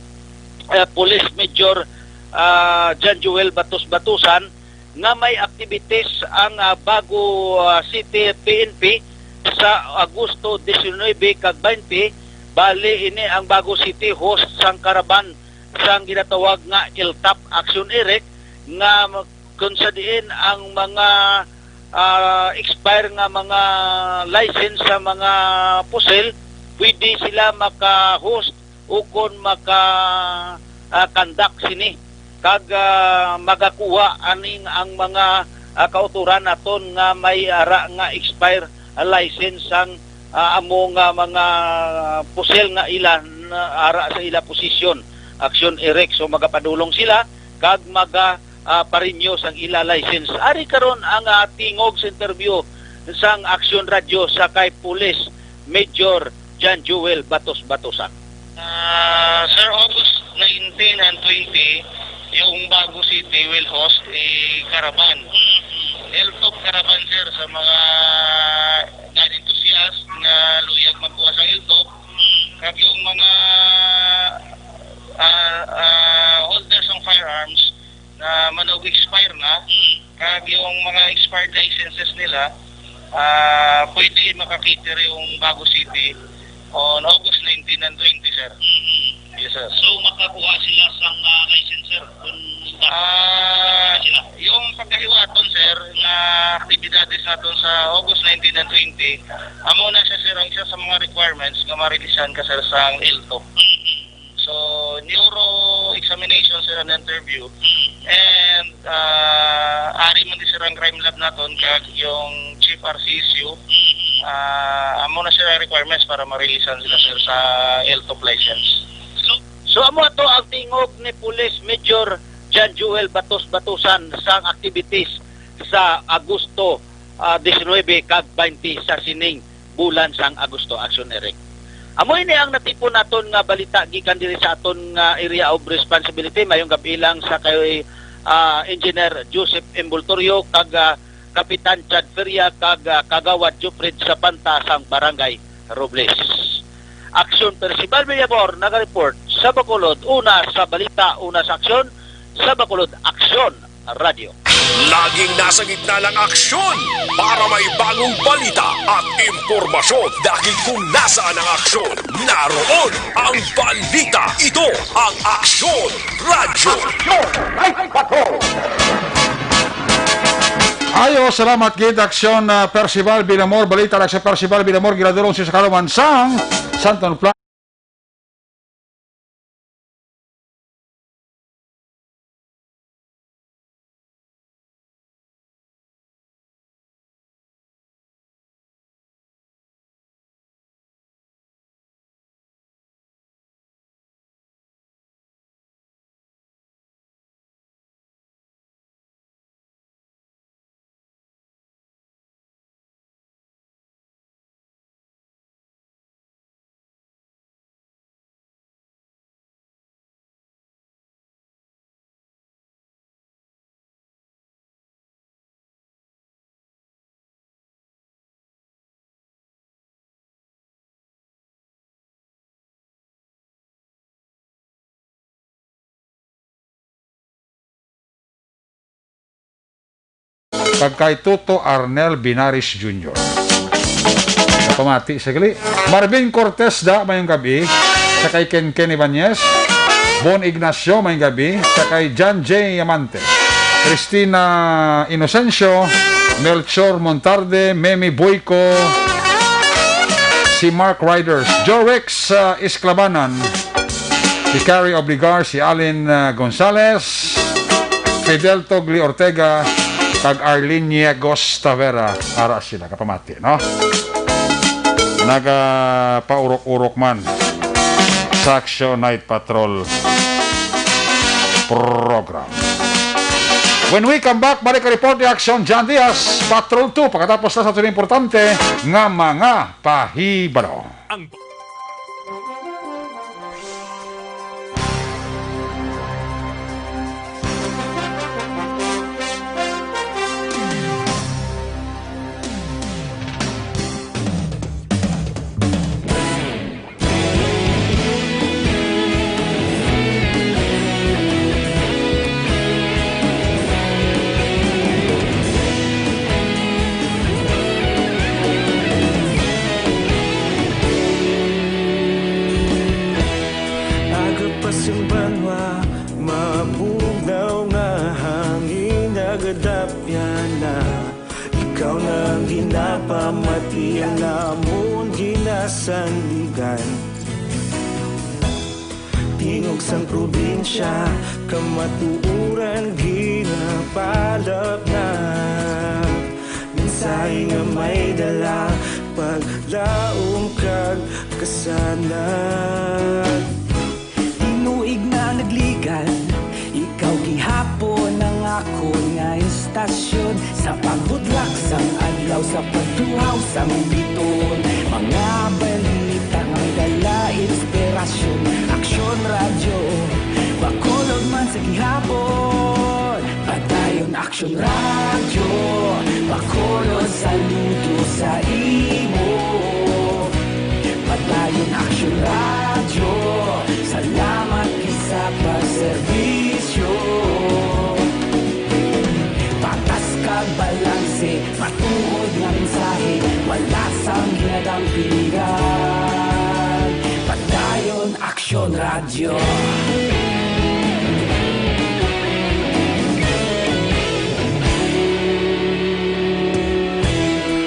ah, Police Major, ah, John Joel Batos Batusan, nga may activities ang, ah, Bago, ah, City P N P sa Agosto diecinuebe kag twenty. Bali, ini ang Bago City host sang caravan sang ginatawag nga LTAP, Aksyon Eric, nga mag-, kung sa diin ang mga, ah, expire nga mga license sa mga pusil, pwede sila maka-host o kon maka, ah, conduct sini, kag, ah, magakuha aning ang mga, ah, kautoran naton nga may ara nga expire, ah, license sang, ah, amo nga mga pusil nga ila na ara sa ila posisyon. Aksyon Eric. So, magapadulong sila kag maga, ah, parenew sang ila license. Ari karon ang, ah, tingog sa interview sang Aksyon Radyo sa kay Police Major John Joel Batos Batusan. Ah, sir, August nineteen and twenty, yung Bago City will host a caravan. L top caravan, sir, sa mga gun enthusiast nga luyag magkuha sa L top. Kag yung mga, ah, ah, holders ng firearms na manag-expire na, kag yung mga expired licenses nila, ah, pwede makakita yung Bago City on August nineteen and twenty, sir. Yes, sir. So, makakuha sila sang, ah, license, sir, kung Ah, sila. Yung pagkahiwaton, sir, nga aktibidades naton sa August nineteen and twenty, amo na siya, sir, ang isa sa mga requirements nga ma-releasean ka, sir, sang L top. So, neuro examination, sir, and interview. And, ah, ari man di, sir, ang crime lab naton kag yung Chief R C S U. Ah, amo na, sir, ang requirements para ma-releasean sila, sir, sa L top license. So, so, amo ato ang tingog ni Police Major John Joel Batos Batusan sang activities sa Agosto, ah, diecinuebe kag twenty sa sining bulan sang Agosto, Aksyon Eric. Amo ini ang natipon naton nga balita gikan diri sa aton nga area of responsibility. Mayong gab-i lang sa kay, ah, Engineer Joseph Envoltorio kag, ah, Kapitan Chad Feria kag, ah, Kagawad Jufred Sapanta sang Barangay Robles. Aksyon, Percival Villamor, naga-report sa Bacolod. Una sa balita, una sa aksyon, sa Bacolod, Aksyon Radyo. Laging nasa gitna ng aksyon para may bagong balita at impormasyon. Dahil kung nasaan ang aksyon, naroon ang balita. Ito ang Aksyon Radyo. Aksyon Night Patrol! Ayo, salamat gid, Aksyon, ah, Percival Villamor. Balita lang sa Percival Villamor, ginadulong sa kaluman sang Santon Plaza. Kag kay Toto Arnel Binaris Junior. Napamati sa gali. Marvin Cortez da, mayong gabi. Sa kay Ken Ken Ibanez. Bon Ignacio, mayong gabi. Sa kay John J Amante. Cristina Inocencio, Melchor Montarde, Memi Boyco, si Mark Riders, Joe Rex, uh, Esclabanan, si Carrie Obligar, si Allen, uh, Gonzalez, Fidel Togli Ortega, kag Arlene Niegos Tavera. Ara sila, kapamati, no? Nagapaurok-urok man sa Action Night Patrol program. When we come back, balik ang report ni Action John Diaz, Patrol two, pagkatapos na sa aton importante nga mga pahibalo. Ang Aga pa sing banwa, mabugnaw nga hangin, nagadapyan na. Ikaw na ang ginapamati, ang amon ginasandigan. Tingog sang probinsya, kamatuoran ginapalap na. Mensahe nga may dala, paglaom kag kasanag. Tinuig na Tambiton, mga balita nga may dala inspirasyon. Aksyon Radyo, Bacolod man sa gihapon. Padayon Aksyon Radyo, Bacolod saludo sa imo. Padayon Aksyon Radyo, salamat gid sa pagserbisyo. Patas kag balanse, matuod nga mensahe, wala sang ginadampigan. Padayon Aksyon Radyo.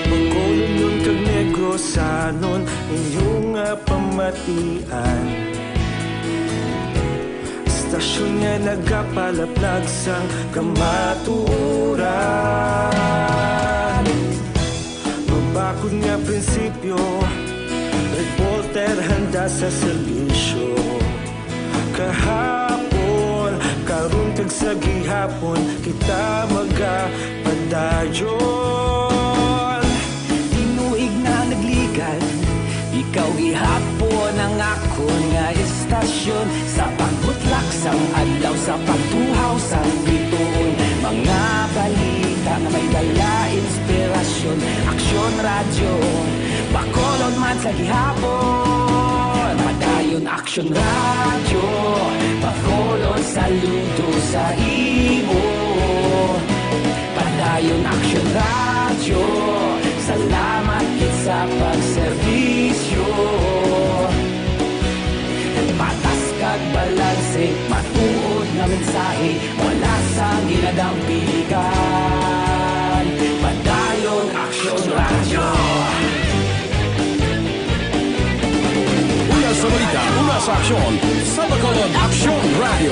Bacolodnon kag Negrosanon, inyo nga pamatian. Istasyon nga nagapalaplag sang kamatuoran. Mabakod nga prinsipyo, reporter handa sa serbisyo. Kahapon, karon kag sa gihapon, kita magapadayon. Tinuig na nagligad, ikaw gihapon ang akon nga istasyon. Sa pagbutlak sang adlaw, sa pagtuhaw sang bituon, mga balita nga may dala inspirasyon. Aksyon Radyo, Bacolod man sa gihapon. Padayon Aksyon Radyo, Bacolod saludo sa imo. Padayon Aksyon Radyo, salamat gid sa pagserbisyo. Patas kag balanse, matuod nga mensahe, wala sang ginadampigan. Padayon Aksyon Radyo. Una sa balita, una sa aksyon, sa Bacolod Aksyon Radyo.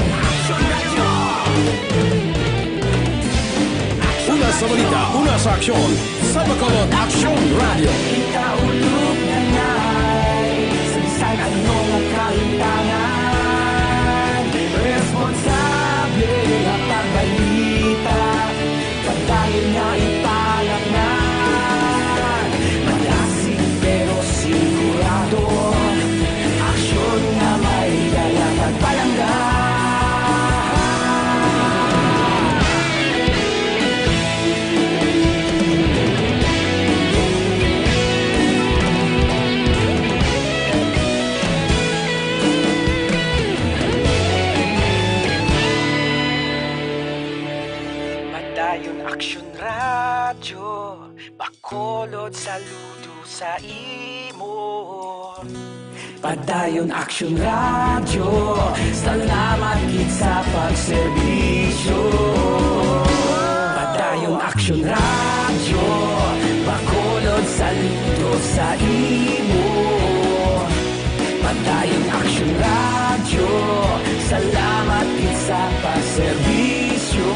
Una sa balita, una sa aksyon, sa Bacolod Aksyon Radyo. Kita ulog na ngay, sa bisan ano nga kalimtangan, responsable nga pagbalita. Padayon nga ipalaknag, malasig pero sigurado. Aksyon nga may dala pagpalangga. Padayon Aksyon Radyo, Bacolod saludo sa imo. Padayon Aksyon Radyo, salamat gid sa pagserbisyo. Padayon Aksyon Radyo, Bacolod saludo sa imo. Padayon Aksyon Radyo, salamat gid sa pagserbisyo.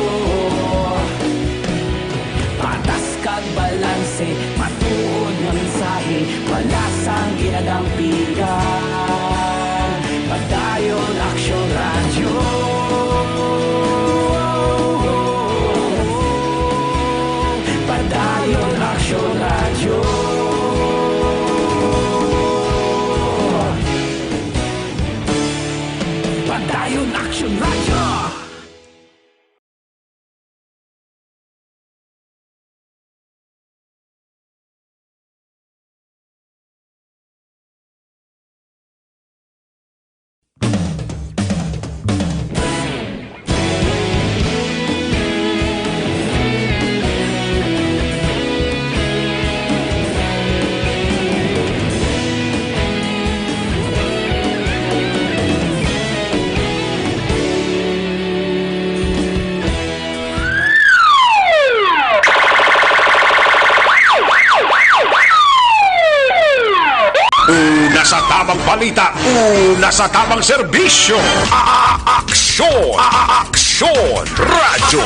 Patas kag balanse, matuod nga mensahe, wala sang ginadampigan. Padayon Aksyon Radyo. Padayon Aksyon Radyo. Padayon Aksyon Radyo. Una sa tamang balita, una sa tamang serbisyo. A-, a-, aksyon, a-, a-, aksyon, radyo.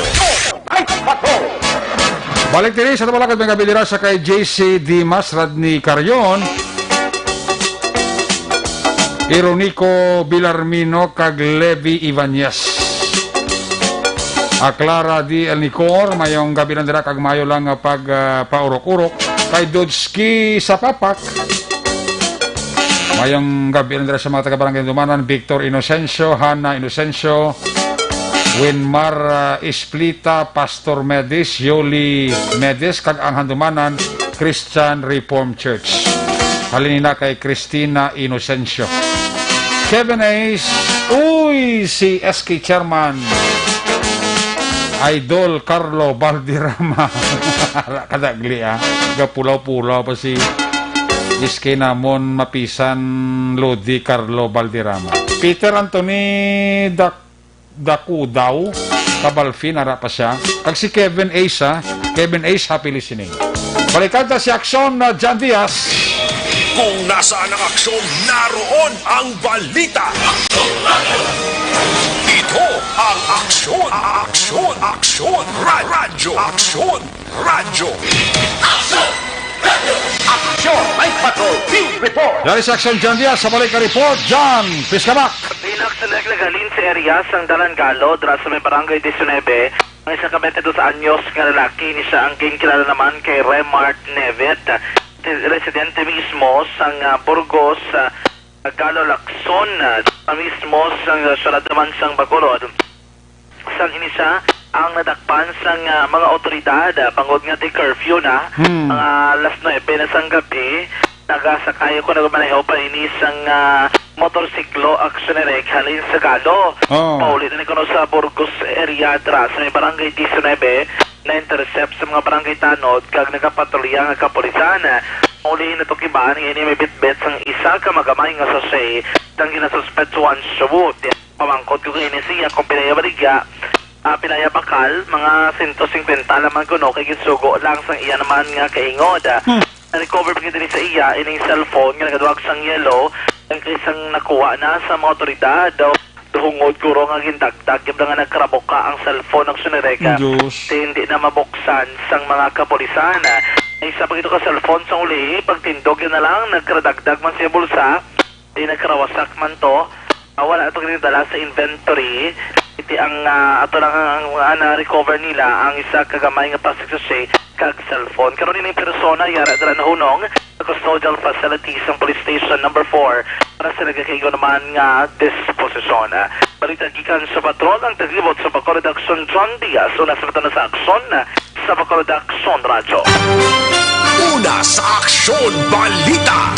Balik diri sa Tabalakad, mga bilira sa kay J C Dimas, Rodney Carion, Ironico Bilarmino, kag Levi Ibanez. A Clara D. El Nicor, mayong gabi lang dira kag maayo lang nga pag, ah, paurok-urok. Kay Dodski sa Papak. Mayong gabi lang dira sa mga taga Barangay Handumanan, Victor Inocencio, Hana Inocencio, Winmar, ah, Isplita, Pastor Medis, Yoli Medis, kag ang Handumanan Christian Reformed Church. Halin na kay Christina Inocencio. Kevin Ace, uy, si S K Chairman. Idol Carlo Valderrama. Ara kadagli, ah. Gapulaw-pulaw pa si S K namon mapisan Lodi Carlo Valderrama. Peter Anthony Dak-, Dakudaw, Kabalfin, ara pa siya. Kag si Kevin Ace, ah. Kevin Ace, happy listening. Balikan ta si Aksyon na John Diaz. Kung nasaan ang aksyon, naroon ang balita. Ito ang Aksyon, Aksyon, Aksyon, Ra-, Radyo, Aksyon, Radyo. Aksyon, may patrol, field report. Dari sa Aksyon, John Diaz, sa balik ka report, John Piscamac. Bilang sa naglagalin sa area sang Dalan Galo, dira sa may Barangay diecinuebe, ang isa ka twenty-dos anyos nga lalaki, ni siya ang ginkilala naman kay Remart Nevet, residente mismo sang, ah, Burgos, ah, Galo, Lacson, ah, mismo sang, ah, siyudad naman sang Bacolod. Sang ini siya ang nadakpan sang, ah, mga awtoridad, ah, bangod nga di curfew na, Hmm. mga alas nuebe na sang gabi, nagasakay ako, nagmaneho pa ini sang, ah, motorsiklo, aksyonere, halin sa Galo. Oh. Pauli na ni kuno sa Burgos area, dira sa may Barangay diecinuebe, na-intercept sa mga barangay tanod kag nagapatrolya nga kapulisan. Pauli na to kiban nga ini may bitbit sang isa ka magamay nga sachet sang ginasuspetsuhan shabu. Pamangkot ko kini siya kung pila iya baligya, ah, pila iya bakal, mga sento singkwenta lamang kuno kay ginsugo lang sang iya naman nga kaingod. Hmm. Na-recover pa gid diri sa iya ining cellphone nga nagaduwag sang yellow, ang kay sang nakuha na sa mga awtoridad. Daw, duhungod guro nga gindagdag, gid nga nagkarabuka ang cellphone ng Sunirega. Diyos. Di, hindi na mabuksan sang mga kapulisan. Ay, isa pa gito ka cellphone sa uli, pagtindog yun na lang, nagkaradagdag man siya bulsa. Di nagkarawasak man to. Ah, wala na to ginadala sa inventory. Iti ang, ah, ato lang ang, ang, ah, na-recover nila ang isa ka gamay nga plastic sachet kag cellphone. Karon ining persona yara dira nahunong sa custodial facility sang Police Station Number Four para sa nagakaigo naman nga disposisyon. Balita gikan sa patrol, ang taglibot sa Bacolod Aksyon, John Diaz, una sa mata na sa aksyon, sa Bacolod Aksyon Radyo. Una sa Aksyon Balita.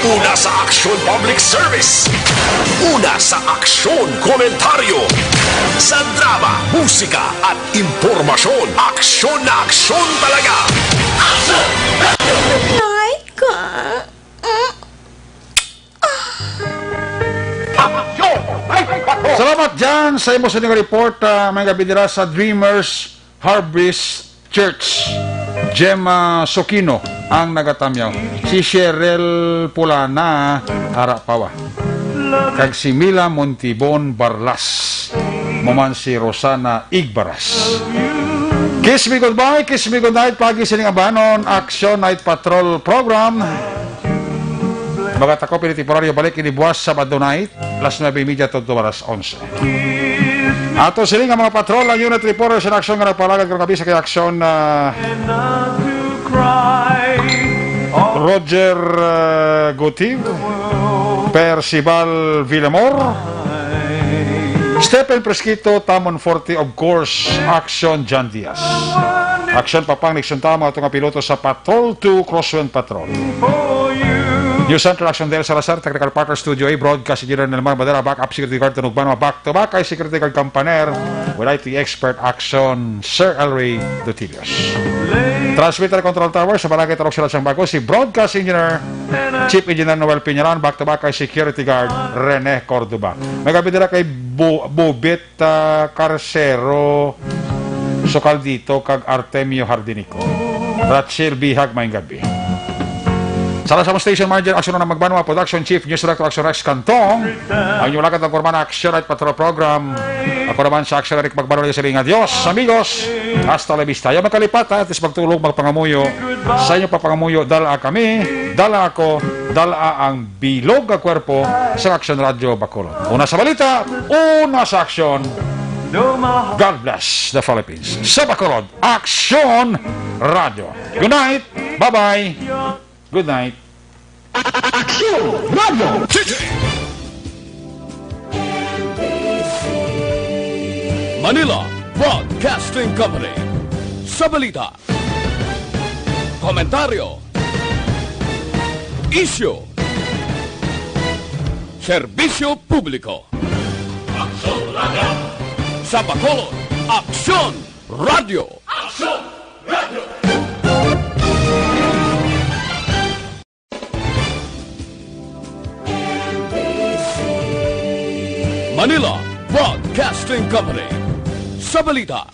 Una sa Aksyon Public Service. Una sa Aksyon Komentaryo. Sa drama, musika at impormasyon, aksyon na aksyon talaga. Night ka. Aksyon! Salamat, Jan, sa imo sa inyong report, ah, may gabi dira sa Dreamers Harvest Church. Gemma Sokino ang nagatamyaw. Si Cheryl Pulana, ara pawa. Kag si Mila Montibon Barlas. Mo man si Rosana Igbaras. Kiss me goodbye, kiss me goodnight. Pagi sining abanon, Action Night Patrol Program. Magatakop ini temporaryo, balik ini buwas Sabado night, alas nuebe y media tungod alas onse. Ato sini nga mga patrol, ang unit reporter sa aksyon nga nagpalagad karong gabi sa kay aksyon, ah, Roger, ah, Gutiv, Percival Villamor, Stephen Fresquito, Tamon Forte, of course, Aksyon John Diaz. Aksyon Papang Nixon Tama, ato nga piloto sa Patrol two Crosswind Patrol. News Center, Aksyon Del Salazar, Technical Partner, Studio A, Broadcast Engineer Nelmar Madera, Backup Security Guard Tunog Banwa, Back to Back, I C Security Guard Kampaner, with I T Expert Aksyon, Sir Elray Dutilios. Transmitter Control Tower sa Barangay Tarok Sila Sang Bago, si Broadcast Engineer, Chief Engineer Noel Piñaran, Back to Back, I C Security Guard, Rene Cordoba. May gabi dira kay Bu-, Bubit ah, Carcero Socaldito kag Artemio Hardinico. Rachel Bihag, maayong gabi. Sa, sa station manager, Aksyon na Magbanwa, Production Chief, News Director, Aksyon Rex Cantong. Ang inyong lakad ang kurman, Aksyon at Patrol Program. Ako naman sa Aksyon Eric Magbanwa, sa siling, adios, amigos. Hasta la vista. Ayaw makalipat, ha, at sa pagtulog, magpangamuyo. Sa inyong pagpangamuyo, dala kami, dala ako, dala ang bilog nga kwerpo sa Aksyon Radyo Bacolod. Una sa balita, una sa aksyon. God bless the Philippines. Sa Bacolod, Aksyon Radyo. Good night. Bye-bye. Good night. Aksyon Radio! Manila Broadcasting Company. Sa balita, komentaryo, isyu, serbisyo publiko. Sa Bacolod, Aksyon Radio. Manila Broadcasting Company. Sa balita,